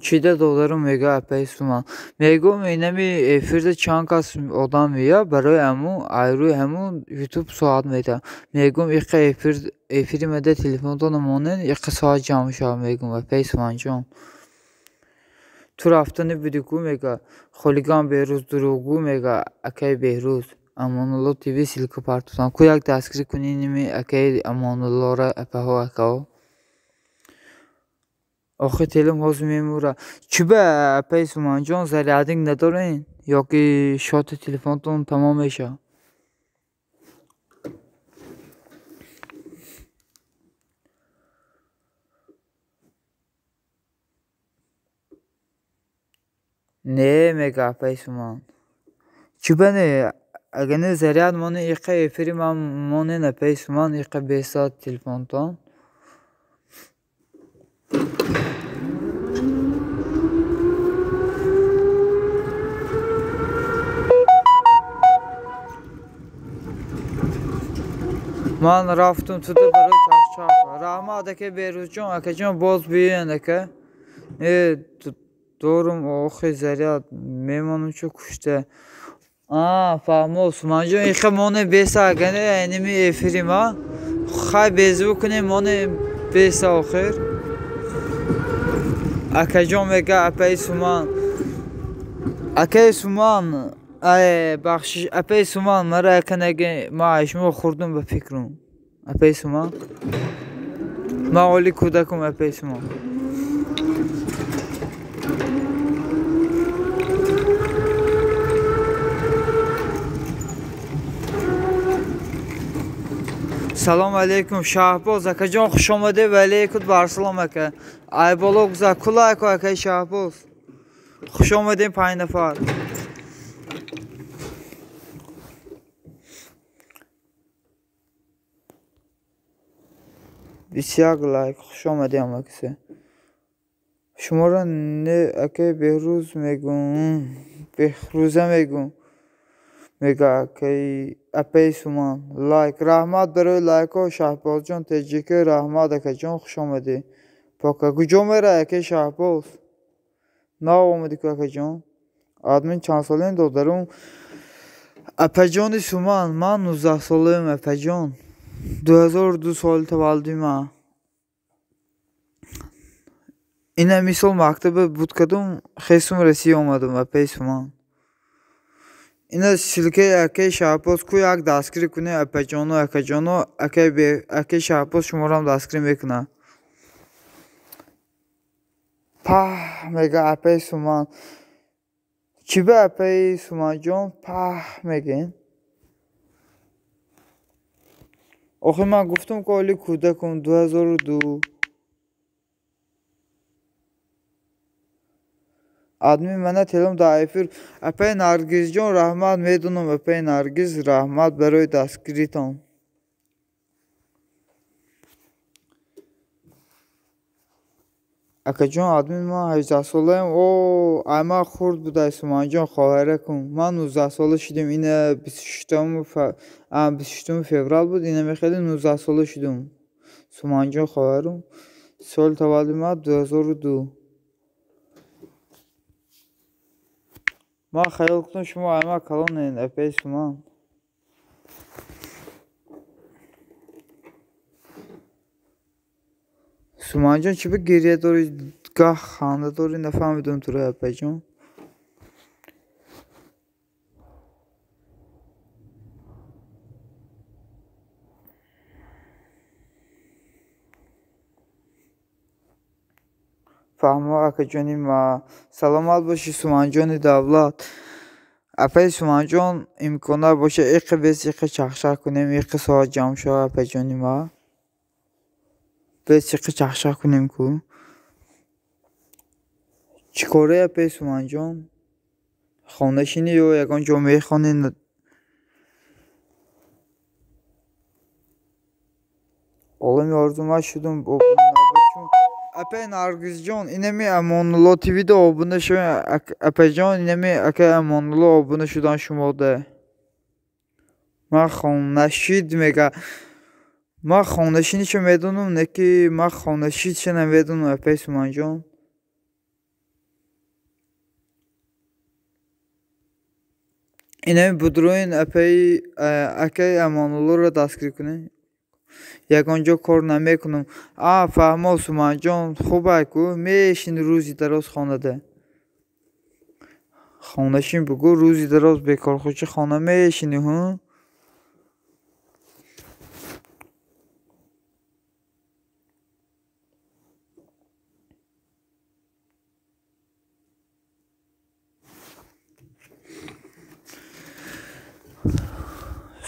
Чида додарум мега апаи Суман. Мегӯм инами эфирда чанд кас одам мея барои ҳамун айрӯи ҳамун ютуб соат медиҳам. Мегӯм иқа эфири мада телефонтонро монен иқа соат ҷамъ шава мегӯм апаи Суманҷон. Ту рафтани будӣ ку мега холиган Беҳрӯз дурӯғгӯ мега акаи Беҳрӯз. Амонулло ТВ ссылка партофтам. Ку як дастгирӣ кунӣ инами акаи Амонуллора апаҳо акаҳо. Охи телим ҳозир мемура. Чӣ ба апаи Суманҷон зарядник надорен ё ки шоти телефонтон тамом мешавад? Не мега апаи Суман. Чӣ ба не? Агар не заряд монен иқа эфири ман монен апаи Суман иқа бесаат телефонтон. Ман рафтум туда барои чахчах. Раҳмат ака Беҳрӯзҷон, акаҷон боз биёен ака. Э дорум охи заряд мемонам чу кушта. Фаҳмо Суманҷон иқа моне беса агар не инами эфири ма. Хай безвук кунем моне беса охир. Акаҷон мега апаи Суман. Акаи Суман бахшиш апаи Суман мара ака наге ма шумо хурдум ба фикрум. Апаи Суман. Ма оли кӯдакум апаи Суман. Салом алейкум Шаҳбоз акаҷон хуш омадед ва алейкум барсалом ака. Айболо гузар кулайко акаи Шаҳбоз. Хуш омадем 5 нафар. Бисяк лайк хуш омадем ҳамакисе. Шуморо не акаи Беҳрӯз мегӯм, Беҳрӯза мегӯм. Мега акаи апаи Суман. Лайк раҳмат барои лайкҳо Шаҳбозҷон Теҷикӣ раҳмат акаҷон хуш омадӣ. Пока куҷо мерай акаи Шаҳбоз? Нав омадӣ ку акаҷон? Админ чанд солаем додарум? Апаҷони Суман ман 19 солаем апаҷон. 2002 соли таваллуди ман. Ина мисол мактаба буд кардум, хесум Россия омадум апаи Суман. Ина ссылкаи акаи Шаҳбоз ку як дастгирӣ кунед апаҷоно акаҷоно акаи Шаҳбоз шуморо ҳам дастгирӣ мекунад. Паҳ мега апаи Суман. Чӣ ба апаи Суманҷон паҳ мегӯен? Охир ман гуфтам, ки оли кӯдакум 2002. Админ мана телом дар эфир. Апаи Наргизҷон, раҳмат, медонам, апаи Наргиз, раҳмат барои дастгиритон. Акаҷон, админ, ман 18-солаем. О, ай ман хурд будай, Суманҷон, хоҳаракум. Ман 19-сола шудем. Ина 26 феврал буд, ина мехеле 19-сола шудум. Суманҷон, хоҳарум. Соли таваллуди ман 2002. Ман хаёл кунам, шумо ай ман калонед, апаи Суман. Суманҷон, чӣ ба гиря дорӣ, гаҳ ханда дорӣ, нафаҳмидам туро, апаҷон. Фаҳмо, акаҷони ма. Саломат бошӣ, Суманҷони Давлат. Апаи Суманҷон, имкона боша, иқи бес иқи чахчах кунем, иқи соат ҷамъ шава, апаҷони ма. Бес иқи чахчах кунем ку. Чӣ корӣ, апаи Суманҷон? Хонашинӣ ё ягон ҷо мехонӣ? Олами орзу ман шудум. Апаи Наргизҷон, инами Амонулло ТВда обуна шавед. Апаҷон, инами акаи Амонулло обуна шудан шумода. Ман хонашид мега. Ман хонашинишо медонам, не ки ман хонашидша намедонам, апаи Суманҷон. Инами будроин апаи акаи Амонуллоро дастгирӣ кунед. Ягон ҷо кор намекунам. А, фаҳмо, Суманҷон, хубай ку, мешини рӯзи дароз хонада. Хонашин бугӯ, рӯзи дароз бекорхӯча хона мешинӣ, ҳу?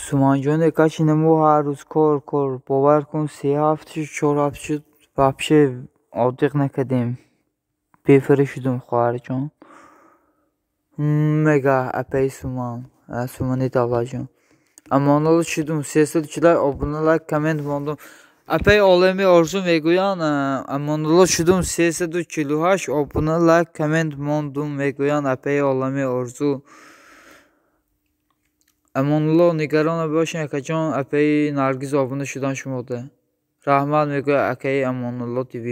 Суманҷон, качи намо ҳар рӯз кор, кор. Бовар кун, се ҳафта шуд, 4 ҳафта шуд, вообще одиқ накардем. Бефара шудум, хоҳарҷон. Мега апаи Суман, Сумани Давлатҷон. Амонулло шудум, 340 обуна, лайк, коммент мондум. Апаи Олами Орзу мегӯянд, Амонулло шудум, 348 обуна, лайк, коммент мондум, мегӯянд апаи Олами Орзу. Амонулло, нигарон набошед, акаҷон, апаи Наргиз обуна шудан шумода. Раҳмат мегӯяд акаи Амонулло ТВ.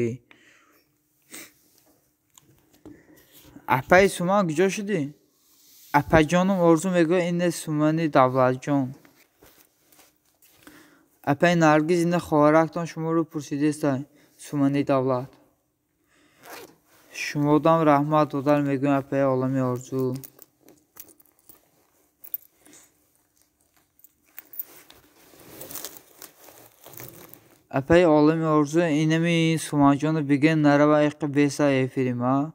Апаи Суман куҷо шудӣ? Апаҷоном Орзу мегӯяд, ине Сумани Давлатҷон. Апаи Наргиз, ине хоҳарактон шуморо пурсидеста, Сумани Давлат. Шумодам раҳмат додар мегӯям, апаи Олами Орзу. Апаи Олами Орзу, инами Суманҷоно биген нарава иқи беса эфирим, а?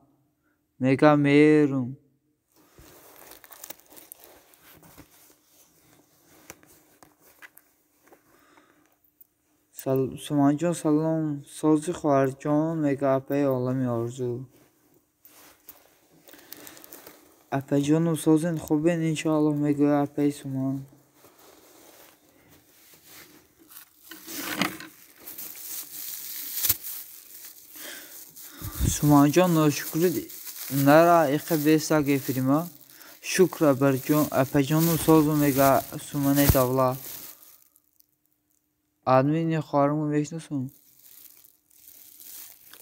Мега мерум. Суманҷон, салом, сози хоҳарҷон, мега апаи Олами Орзу. Апаҷоном, созен, хубен, иншоаллоҳ, мегӯяд апаи Суман. Суманҷон, ношукрӣ нара иқи бесак эфирима. Шукр, апаҷоном, созу, мега Сумани Давлат. Админи хоҳарамро мешиносум?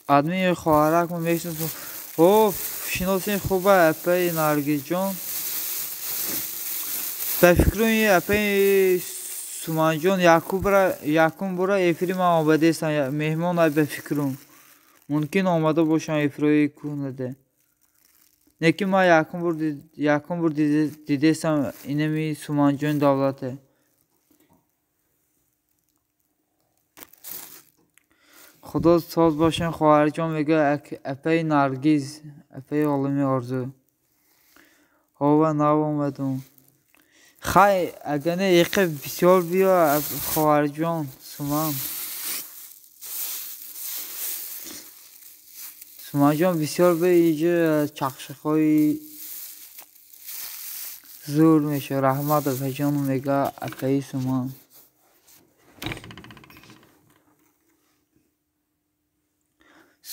Админи хоҳаракро мешиносум? О, шиносем, хуба, апаи Наргизҷон. Ба фикру апаи Суманҷон якум бора эфири ман омадаестам, меҳмон ай ба фикрум. Мумкин омада бошам эфирҳои кӯҳнада. Не ки ман якум бор дидестам инами Суманҷони Давлате. Худо соз бошен хоҳарҷон мега апаи Наргиз, апаи Олами Орзу. Ҳова нав омадум. Хай, агар не иқи бисёр биё хоҳарҷон Суман. Суманҷон бисёр биё иҷа чақшиқҳои зур мешавад. Раҳмат апаҷон мега апаи Суман.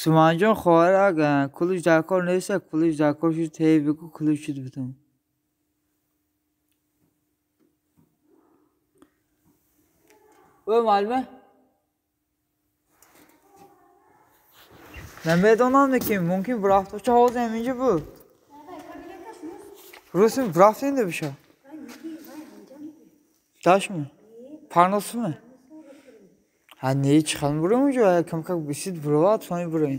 Суманҷон хоҳарак кулуш дар кор нест, кулуш дар кор шуд, ҳей бигӯ кулуш шуд бутун. Ӯ маълуме? Намедонам ки мумкин бурафт бошад, ҳозир ҳаминҷо буд. Рӯсим бурафт инда биша. Дашми? Парносуме? Ҳа не, чӣ хел бурем унҷо? Камкак бисид буровад, сони бурем.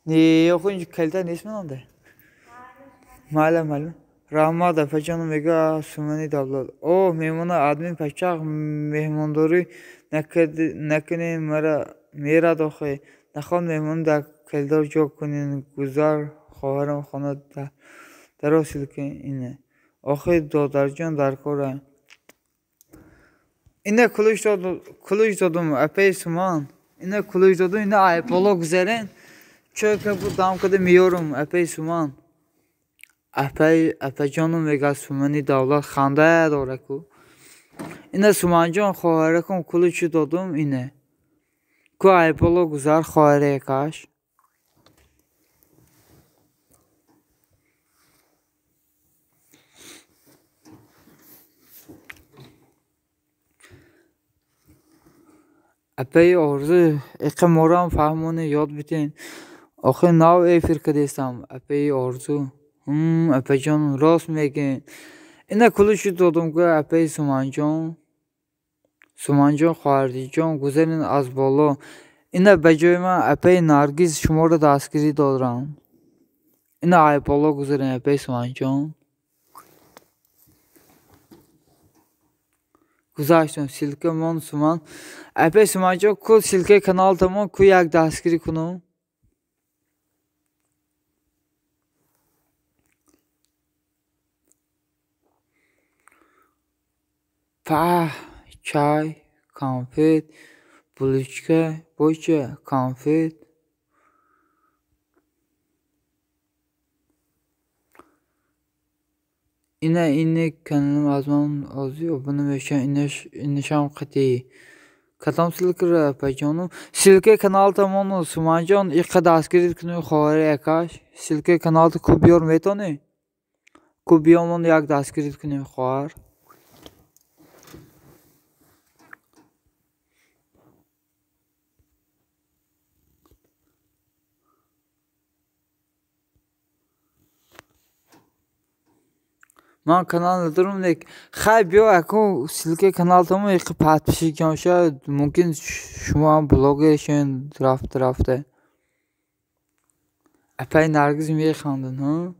Не, охо инҷо калита нест менонде. Майла, майла. Раҳмат апаҷону мега Сумани Давлат. О, меҳмона админ пачақ меҳмондорӣ накунем мерад охе. Нахоҳ меҳмон дар калидор ҷо кунен. Гузар хоҳарам хона даро силка ине. Охе додарҷон дар кора. Ина кулуш додум апаи Суман. Ина кулуш додум, ина айболо гузарен. Чӯка бу дам када меёрум апаи Суман. Апаҷону мега Сумани Давлат ханда дораку. Ина Суманҷон хоҳаракум кулучи додум ине. Ку айболо гузар хоҳарекаш. Апаи Орзу иқи морам фаҳмоне ёд битен. Охи нав эфир кадестам апаи Орзу. Апаҷон рост мегӯен. Ина кулуши додум ку апаи Суманҷон. Суманҷон хоҳардиҷон гузарен аз боло. Ина ба ҷои ман апаи Наргиз шуморо дастгирӣ дорам. Ина ай боло гузарен апаи Суманҷон. Гузаштум силка мон Суман. Апаи Суманҷон ку силкаи каналтамон ку як дастгирӣ кунум. Паҳ, чай, конфет, булочка, боча, конфет. Ина ини каналим аз ман озӣ обуна мешавам, инашам қатъӣ. Кадом силкара апаҷону? Силкаи каналтамону Суманҷон иқа дастгирӣ кунӣ хоҳари акаш. Силкаи каналта ку биёр метонӣ? Ку биёмон як дастгирӣ кунем хоҳар. Ман канал надорам, лек хай биё аку силкаи каналтамо иқи подписчик ҷон шавад, мумкин шумо ҳам блогер шавед рафта рафта. Апаи Наргиз механдад, ҳа?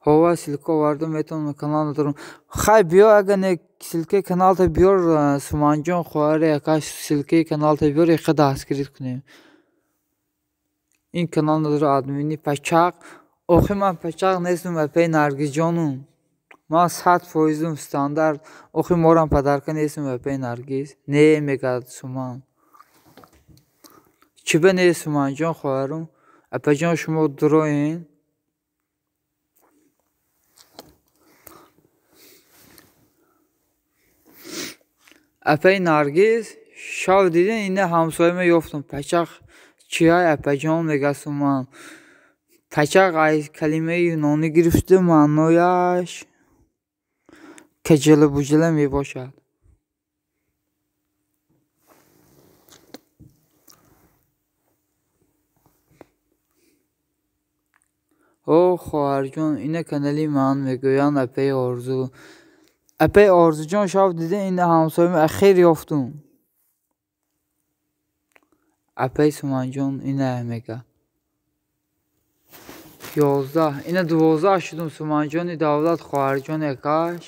Ҳова силка оварда метавонам, канал надорам. Хай биё агар не силкаи каналта биёр Суманҷон хоҳари акаш силкаи каналта биёр иқи дастгирӣ кунем. Ин канал надора админи пачақ. Охи ман пачақ нестум апаи Наргизҷону. Ман 100% стандарт. Охи морам падарка нестум апаи Наргиз. Не мегӯяд Суман. Чӣ ба не Суманҷон хоҳарум? Апаҷон шумо дуроен? Апаи Наргиз шав диден ина ҳамсояма ёфтум. Пачақ чиай апаҷон мега Суман. Пачақ аз калимаи юнонӣ гирифта маънояш каҷала-буҷала мебошад. О хоҳарҷон, ина канали ман мегӯянд апаи Орзу. Апаи Орзуҷон шав диден ина ҳамсояма ахир ёфтум. Апаи Суманҷон ина мега. 11 ина 12 шудум Суманҷони Давлат хоҳарҷони акаш.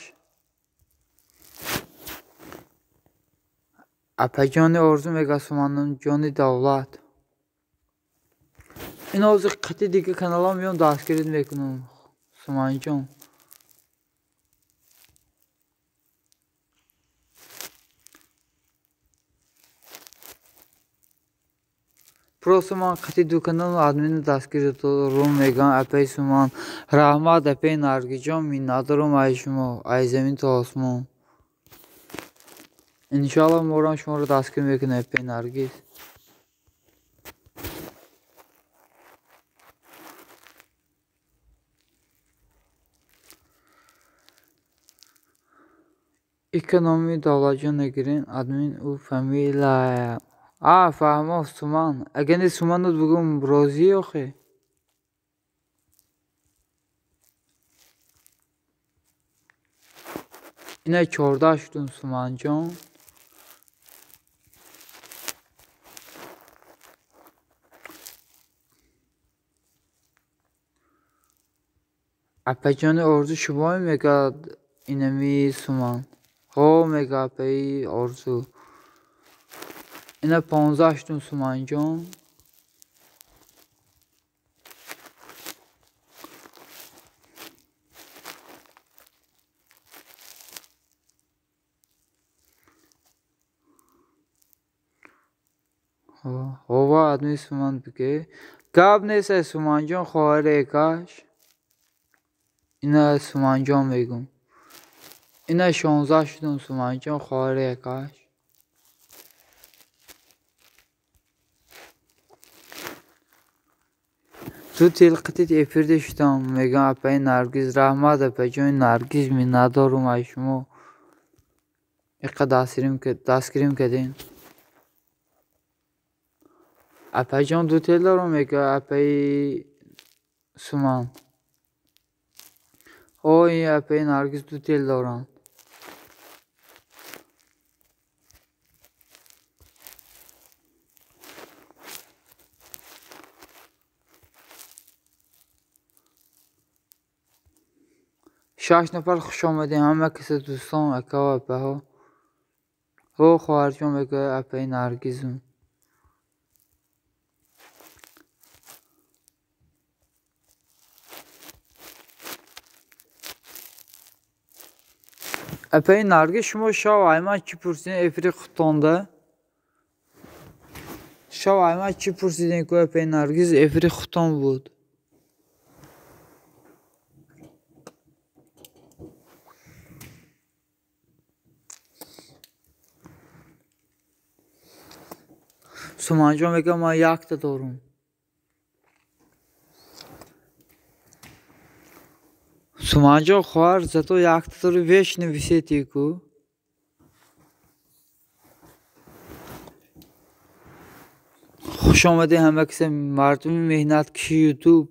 Апаҷони Орзу мега Суманҷони Давлат. Ин ҳозир қити дига каналҳо меём дастгирӣ мекунам Суманҷон. Просто ман қити ду канал админи дастгирӣ рум мегӯям апаи Суман. Раҳмат апаи Наргиҷон, миннатдорум ай шумо, ай замин то осмон. Иншоалло морам шуморо дастгирӣ мекунем апаи Наргиз. Ика номи Давлатҷон нагирен, админ ӯ фамилия. А, фаҳмо Суман. Агар не Суманот бугум розӣ охе? Ина 14 шудум Суманҷон. Апаҷони Орзу шумои мегӯяд инами Суман. Ҳо мега апаи Орзу. Ина 15 шудум Суманҷон. Ҳова адми Суман биге. Гап нест ай Суманҷон хоҳари экаш. Ина Суманҷон мегум. Ина 16 шудум Суманҷон хоҳари экаш. Ду тел қитит эфирде шудам мегӯям апаи Наргиз. Раҳмат апаҷони Наргиз, миннатдорум ай шумо. Иқа дастгирим кардем. Апаҷон ду тел дорум мегӯяд апаи Суман. Ҳо ин апаи Наргиз ду тел доранд. Шаш нафар хуш омадем ҳама каса дӯстон, акаву апаҳо. Ҳо хоҳарҷон мегӯяд апаи Наргизум. Апаи Наргиз шумо шав ай ман чӣ пурсидем эфири худтонда? Шав ай ман чӣ пурсидем ку апаи Наргиз эфири худтон буд. Суманҷон мегӯяд ман якта дорум. Суманҷон хоҳар зато якта дорӣ вечно висети ку. Хуш омадед ҳама каса мардуми меҳнаткиши Ютуб.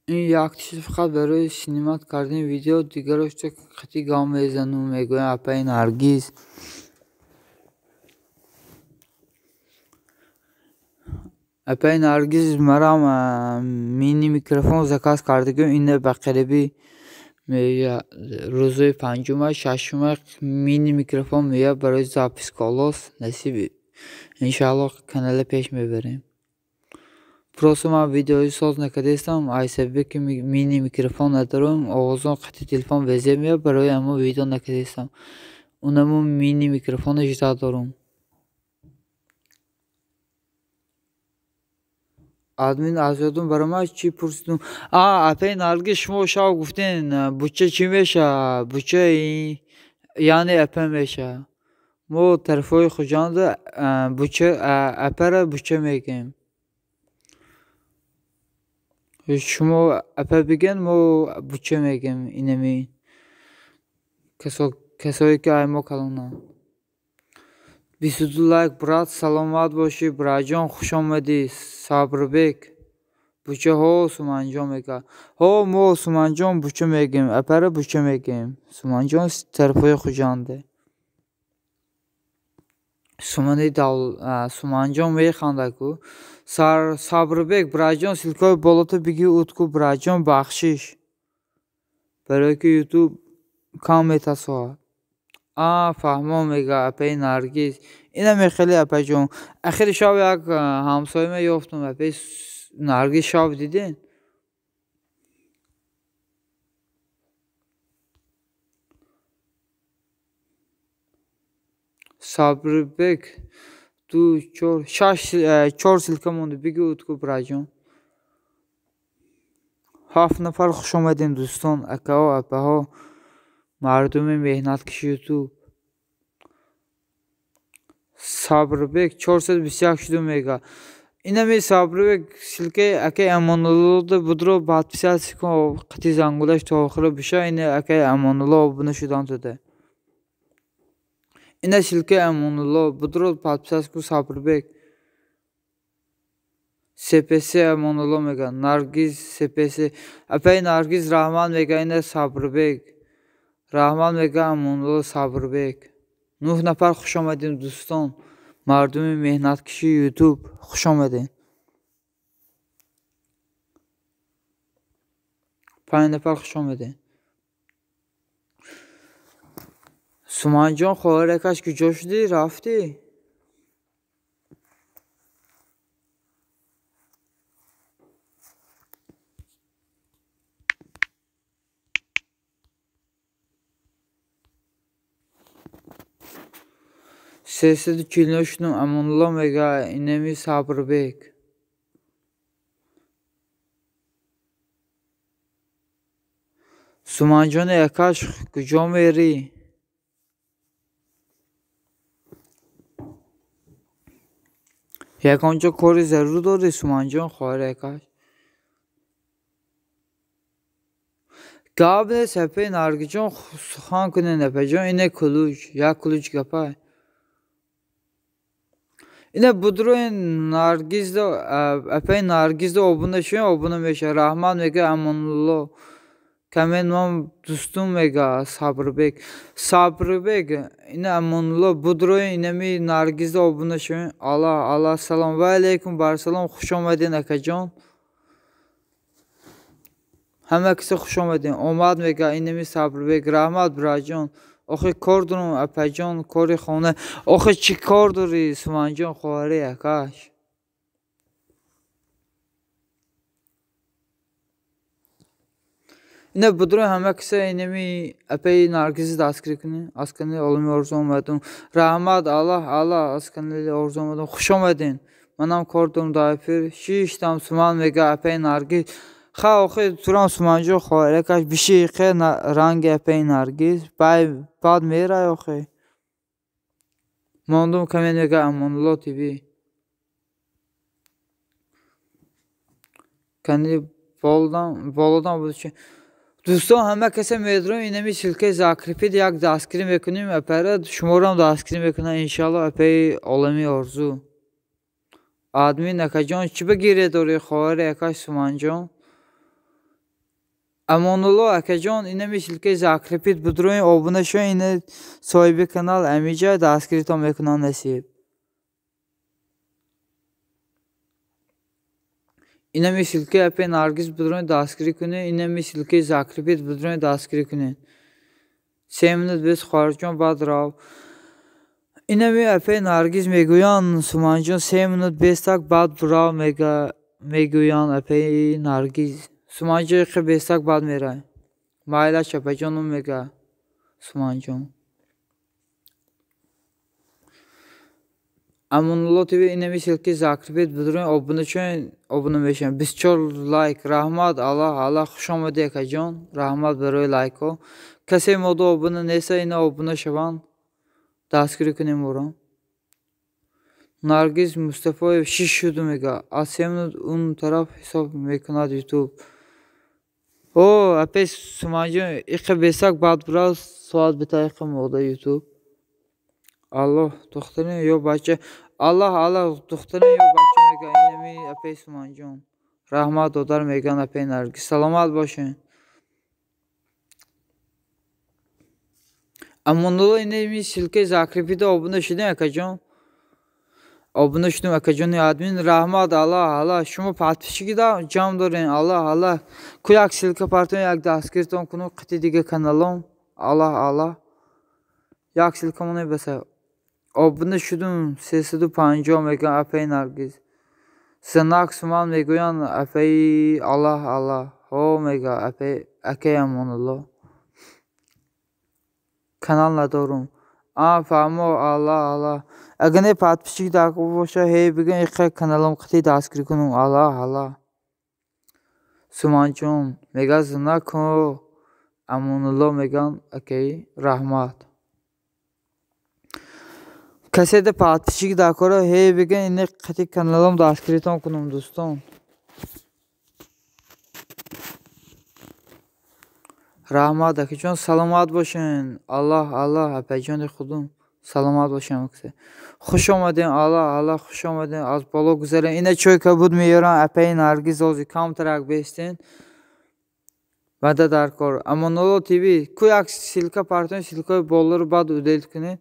Ин як чиз фақат барои снимат кардани видео, дигарош қати гап мезанум мегӯям апаи Наргиз. Апаи Наргиз марам мини микрофон заказ кардагим, ина ба қариби рӯзои панҷума, шашума мини микрофон меояд барои запись голос. Насиб иншааллоҳ канала пеш мебарем. Просто ман видеои соз накардаистам, ай сабабе ки мини микрофон надорам, овозон қати телефон везе меояд, барои ҳамон видео накардаистам. Унамо мини микрофоно жда дорум. Админ аз ёдум барои ман чӣ пурсидум? А, апаи Наргиз шумо шав гуфтен буча чӣ меша? Буча яъне апа меша. Мо тарафҳои Хуҷанда буча апара буча мегӯем. Шумо апа бигӯен, мо буча мегӯем. Инами касое ки ай мо калонанд. 22 лайк брат, саломат бошӣ братҷон, хуш омадӣ. Сабрбек буча ҳо Суманҷон мегӯяд. Ҳо мо Суманҷон буча мегӯем, апара буча мегӯем. Суманҷон тарафҳои Хуҷанде. Сумани Суманҷон механда ку. Сабрбек браҷон ссылкаи болото биги утку браҷон бахшиш. Барои ки ютуб кам метасоҳад. А фаҳмо мега апаи Наргиз. Ина мехели апаҷон. Ахири шаб як ҳамсояме ёфтум апаи Наргиз шаб дидин? Сабрбек 2 4 6 4 ссылка монда биги утку браҷон. 7 нафар хуш омадем дӯстон, акаҳо, апаҳо, мардуми меҳнаткаши ютуб. Сабрбек 421 шуду мега. Инами Сабрбек ссылкаи акаи Амонуллода будро подписаться кун, қити зангулаш то охира биша, ина акаи Амонулло обуна шудан туда. Ина ссылкаи Амонулло будро подписаться кун Сабрбек. СПС Амонулло мега, Наргиз СПС. Апаи Наргиз раҳмат мега, ина Сабрбек. Раҳмат мега Амонулло Сабрбек. 9 нафар хуш омадем дӯстон, мардуми меҳнаткаши ютуб хуш омадем. 5 нафар хуш омадем. Суманҷон хоҳаракаш куҷо шудӣ рафтӣ? Сесаду чилну шудум Амонулло мега инами Сабрбек. Суманҷони акаш куҷо мерӣ? Ягон ҷо кори зарур дорӣ Суманҷон хоҳари акаш? Гап нест апаи Наргиҷон, сухан кунед апаҷон, ина кулуч, як кулуч гапай. Ина будрои Наргиздо, апаи Наргиздо обуна шуем, обуна мешавад. Раҳмат мега Амонулло. Камен ман дӯстум мега Сабрбек. Сабрбек ина Амонулло будрои инами Наргиздо обуна шуем. Аллоҳ, аллоҳ, салом ва алайкум барсалом, хуш омадед акаҷон. Ҳама киса хуш омадед. Омад мега инами Сабрбек. Раҳмат бираҷон. Охи кор дорам апаҷон, кори хона. Охи чӣ кор дорӣ Суманҷон хоҳари акаш? Ина будрои ҳама киса инами апаи Наргизи дастгирӣ кунед. Аз канали Олами Орзу омадум. Раҳмат, Аллоҳ, Аллоҳ, аз канали Орзу омадум. Хуш омадед. Манам кор дорам дар эфир. Шиштам Суман мега апаи Наргиз. Ха охи турам Суманҷон хоҳари акаш биши иқе ранги апаи Наргиз. Баъд мерай охи. Мондум камен мега Амонулло ТВ. Канали болодам буд чи. Дӯстон ҳама касе медорем инами ссылкаи закрепит як дастгирӣ мекунем апара, шуморам дастгирӣ мекунам иншалло апаи Олами Орзу. Админ акаҷон чӣ ба гиря дорӣ хоҳари акаш Суманҷон? Амонулло акаҷон инами ссылкаи закрепит будрои обуна шуед, ина соҳиби канал амиҷа дастгиритон мекунам насиб. Инами ссылкаи апаи Наргиз будрои дастгирӣ кунед, инами ссылкаи закрепит будрои дастгирӣ кунед. 3 минут без хоҳарҷон баъд рав. Инами апаи Наргиз мегӯянд Суманҷон 3 минут без так баъд рав мегӯянд апаи Наргиз. Суманҷон иқи бестак баъд мерай. Майлаш апаҷоном мега Суманҷон. Амонулло ТВ инами ссылкаи закрепит будрои обуна шуед, обуна мешавем. 24 лайк. Раҳмат, Аллоҳ, Аллоҳ, хуш омадӣ акаҷон. Раҳмат барои лайкҳо. Касе мода обуна неста, ина обуна шаванд. Дастгирӣ кунем ӯро. Наргиз Мустафоев 6 шуду мега. Аз 3 минут он тараф ҳисоб мекунад ютуб. О, апаи Суманҷон, иқи бесак баъд бирав соат бита иқи мода ютуб. Аллоҳ духтарин ё бача. Аллоҳ, Аллоҳ духтарин ё бача мега инами апаи Суманҷон. Раҳмат додар меган апаи Наргиз. Саломат бошед. Амонулло инами ссылкаи закрепида обуна шудем акаҷон? Обуна шудем акаҷони админ, раҳмат, Аллоҳ, Аллоҳ. Шумо подписчики ҷамъ дорен, Аллоҳ, Аллоҳ. Ку як ссылка партоен, як дастгиртон кунум қити дига каналом. Аллоҳ, Аллоҳ. Як ссылка монем баса. Обуна шудум 350 мегӯян апаи Наргиз. Знак суман мегӯянд апаи Аллоҳ, Аллоҳ. Ҳо мега апаи акаи Амонулло. Канал надорум. А фаҳмо, Аллоҳ, Аллоҳ. Агар не подписчик дар боша, ҳей бигӯ иқа каналом қити дастгирӣ кунум. Аллоҳ, Аллоҳ. Суманҷон мега знак Амонулло мегӯянд акаи раҳмат. Касе да подписчик дар кора ҳей бигӯ ини қити каналом дастгиритон кунум дӯстон. Раҳмат акаҷон, саломат бошен. Аллоҳ, Аллоҳ апаҷони худум. Саломат бошем. Хуш омадем, Аллоҳ, Аллоҳ, хуш омадем. Аз боло гузарем. Ина чой кабуд меёрам апаи Наргиз ҳозир камтарак бестен. Бада дар кор. Амонулло ТВ ку як ссылка партоен, ссылкаи болоро баъд удалить кунед.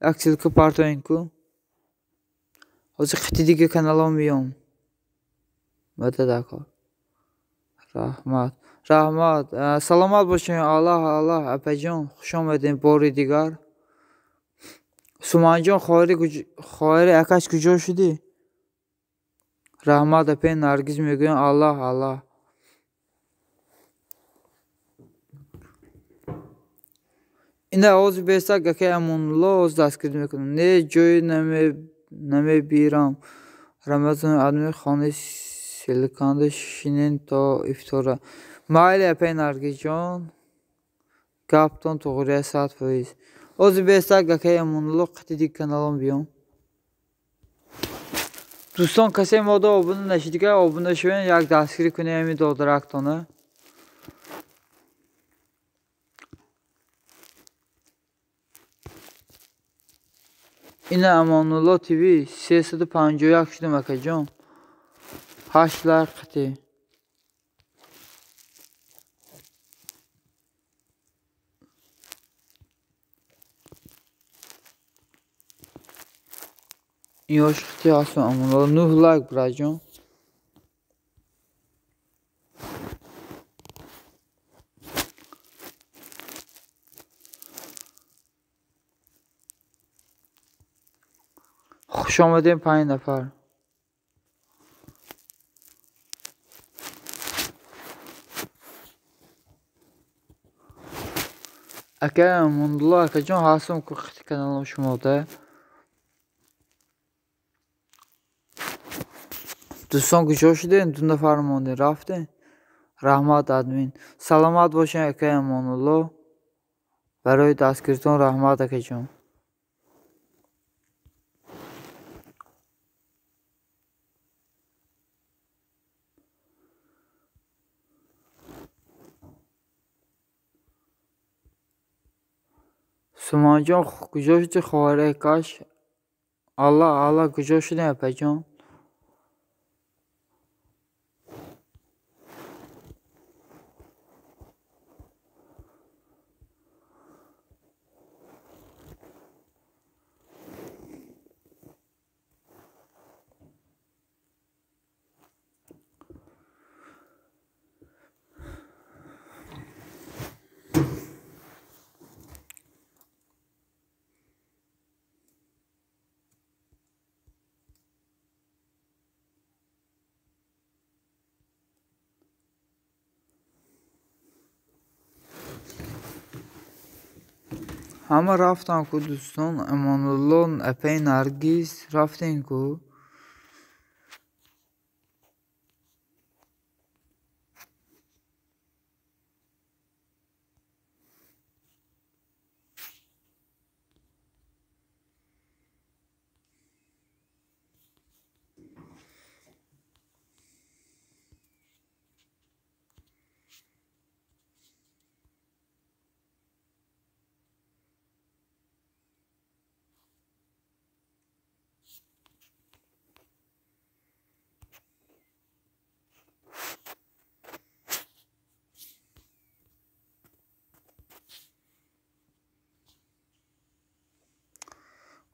Як ссылка партоен ку. Ҳозир қити дига каналом меём. Бада дар кор. Раҳмат. Раҳмат. Саломат бошед. Аллоҳ, Аллоҳ апаҷон, хуш омадем бори дигар. Суманҷон хоҳари акаш куҷо шудӣ? Раҳмат апаи Наргиз мегӯям Аллоҳ, Аллоҳ. Ина ҳозир бестак акаи Амонулло ҳозир дастгирӣ мекунам. Не ҷой намебирам. Рамазон адми хонаи селиканда шинен то ифтора. Майли апаи Наргизҷон, гаптон туғрия 100%. Ҳозир бестак акаи Амонулло қити диг каналом биём. Дӯстон, касе мода обуна нашидига обуна шавен, як дастгирӣ кунем ҳамин додарактона. Ина Амонулло ТВ 351 шудем акаҷон. 8 лайк қити. Ёш қити ҳастам Амонулло 9 лайк бираҷон. Хуш омадем 5 нафар. Ака Амонулло акаҷон ҳастам ку қити каналом шумода. Дӯстон куҷо шудем? 2 нафар мондем, рафтем. Раҳмат админ. Саломат бошед акаи Амонулло. Барои дастгиритон раҳмат акаҷон. Суманҷон куҷо шудӣ хоҳари акаш? Аллоҳ, Аллоҳ куҷо шудем апаҷон? Ҳама рафтан ку дӯстон, Амонулло, апаи Наргиз рафтем ку.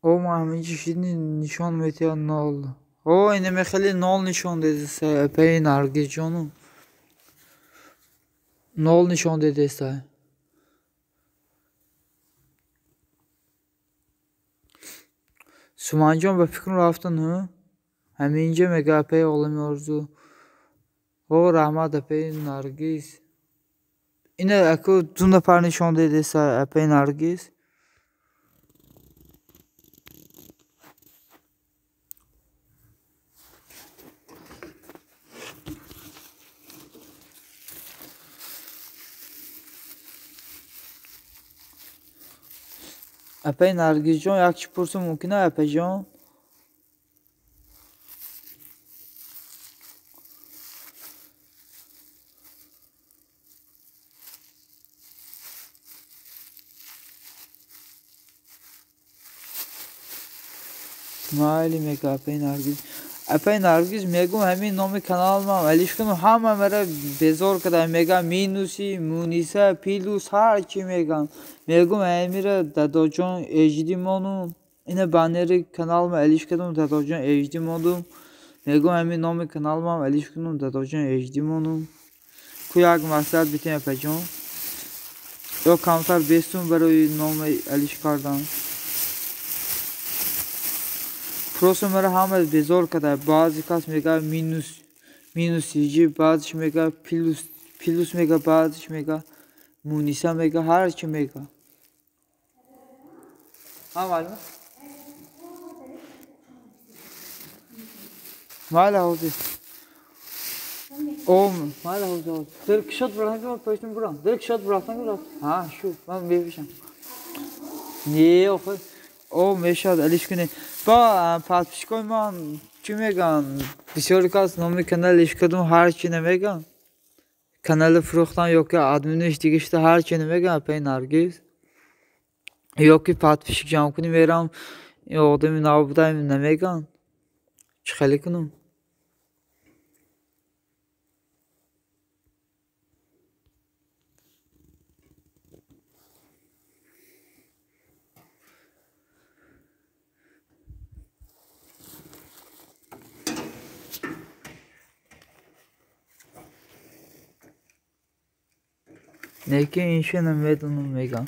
О, ма ҳаминҷи шид нишон метиҳад нол. О, инаме хеле нол нишон дедеста, апаи Наргизҷону. Нол нишон дедеста. Суманҷон ба фикрам рафтан, ҳу? Ҳаминҷа мега апаи Олами Орзу. О, раҳмат апаи Наргиз. Ина аку ду нафар нишон дедеста апаи Наргиз. Апаи Наргизҷон, як чӣ пурсум мумкин а, апаҷон? Майли мега апаи Наргиз. Апаи Наргиз мегум ҳамин номи каналмам алиш кунум, ҳама мара безор када, мега минуси, муниса, плюс ҳар чӣ мегам. Мегум ҳамира дадоҷон эжди монум, ина баннери каналма алиш кардум, дадоҷон эжди мондум. Мегум ҳамин номи каналмам алиш кунум, дадоҷон эжди монум. Ку як маслиҳат битем апаҷон? Ё камтар бестум барои номи алиш кардан? Просто мара ҳама безор када. Баъзе кас мега минус, минус иҷи, баъзеш мега плюс, плюс мега, баъзеш мега муниса мега, ҳар чӣ мега. Ҳа, маълум? Майла ҳозир. О, майла ҳозир, ҳозир. Дил кишод бурахтан ки ман паштум бурам. Дил кишод бурахтан ки рафт. Ҳа, шу, ман мепишам. Не, охир. О, мешавад алиш кунед. Ба подписчикои ман чӣ мегӯянд? Бисёри кас номи канал алиш кардум, ҳар чӣ намегӯянд. Канали фурӯхтан ё ки админиш дига шуда ҳар чӣ намегӯянд, апаи Наргиз. Ё ки подписчик ҷамъ кунӣ мерам, ин одами нав буда намегӯянд. Чӣ хеле кунум? Неки инша намедонам мегам.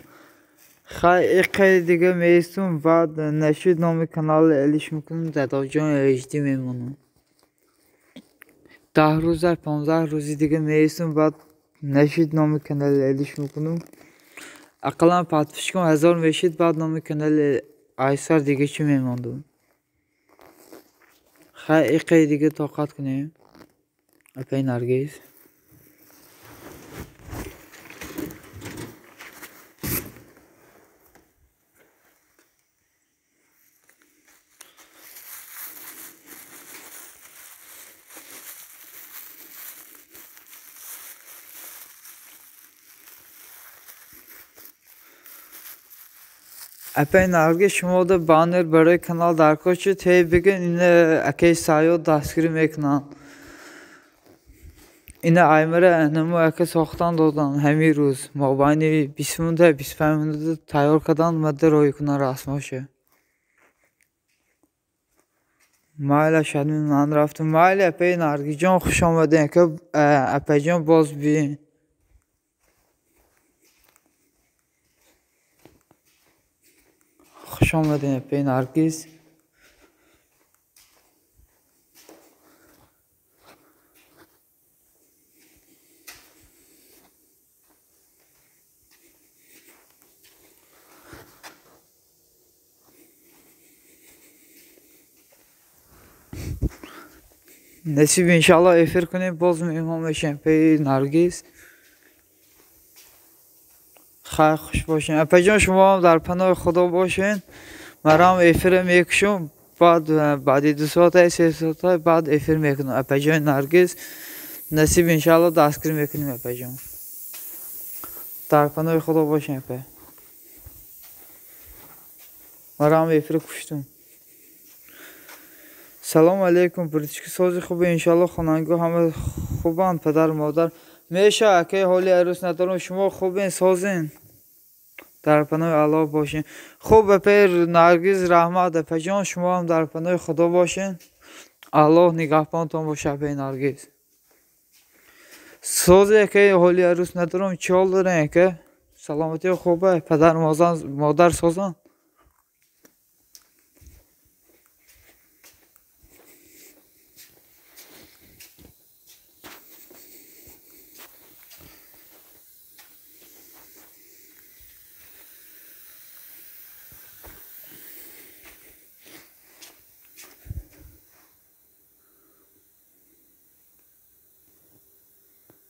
Хай, иққаи дига меистум, баъд нашуд номи канали алиш мекунам, дадоҷон эжди мемонам. 10 рӯза, 15 рӯзи дига меистум, баъд нашуд номи канали алиш мекунам. Ақаллан подписчикам 1000 мешид, баъд номи канали айсар дига чӣ мемондум. Хай, иққаи дига тоқат кунем. Апаи Наргиз. Апаи Наргиз, шумо да баннер барои канал даркор шуд, ҳей бигӯ ина акаи Саёд дастгирӣ мекунанд. Ина аймара намо ака сохтан додан ҳамин рӯз. Мобайни 20 минута, 25 минута тайёр кардан, мада роҳӣ кунан расмоша. Майла, шадми ман рафтум. Майли, апаи Наргизҷон, хуш омадем. Ака, апаҷон боз биён. Хуш омадем, апаи Наргиз. Насиб иншалло эфир кунем, боз меҳмон мешем апаи Наргиз. Хайр, хуш бошем. Апаҷон, шумоам дар паноҳи Худо бошен. Марам эфира мекушам, баъд баъди 2 соата, 3 соата баъд эфир мекунам. Апаҷони Наргиз, насиб иншалло дастгирӣ мекунем апаҷон. Дар паноҳи Худо бошем апа. Марам эфира куштум. Салом алейкум, бритишки сози хубе, иншалло хонангиҳо ҳама хубанд, падар модар. Меша, акаи ҳоли арӯс надорам, шумо хубен, созен. Дар паноҳи Аллоҳ бошен. Хуб, апаи Наргиз, раҳмат, апаҷон, шумо ҳам дар паноҳи Худо бошен. Аллоҳ нигаҳбонтон боша, апаи Наргиз. Созе, акаи, ҳоли арӯс надорам. Чӣ ҳол дорем, ака? Саломатиё хубе? Падар, модар созанд?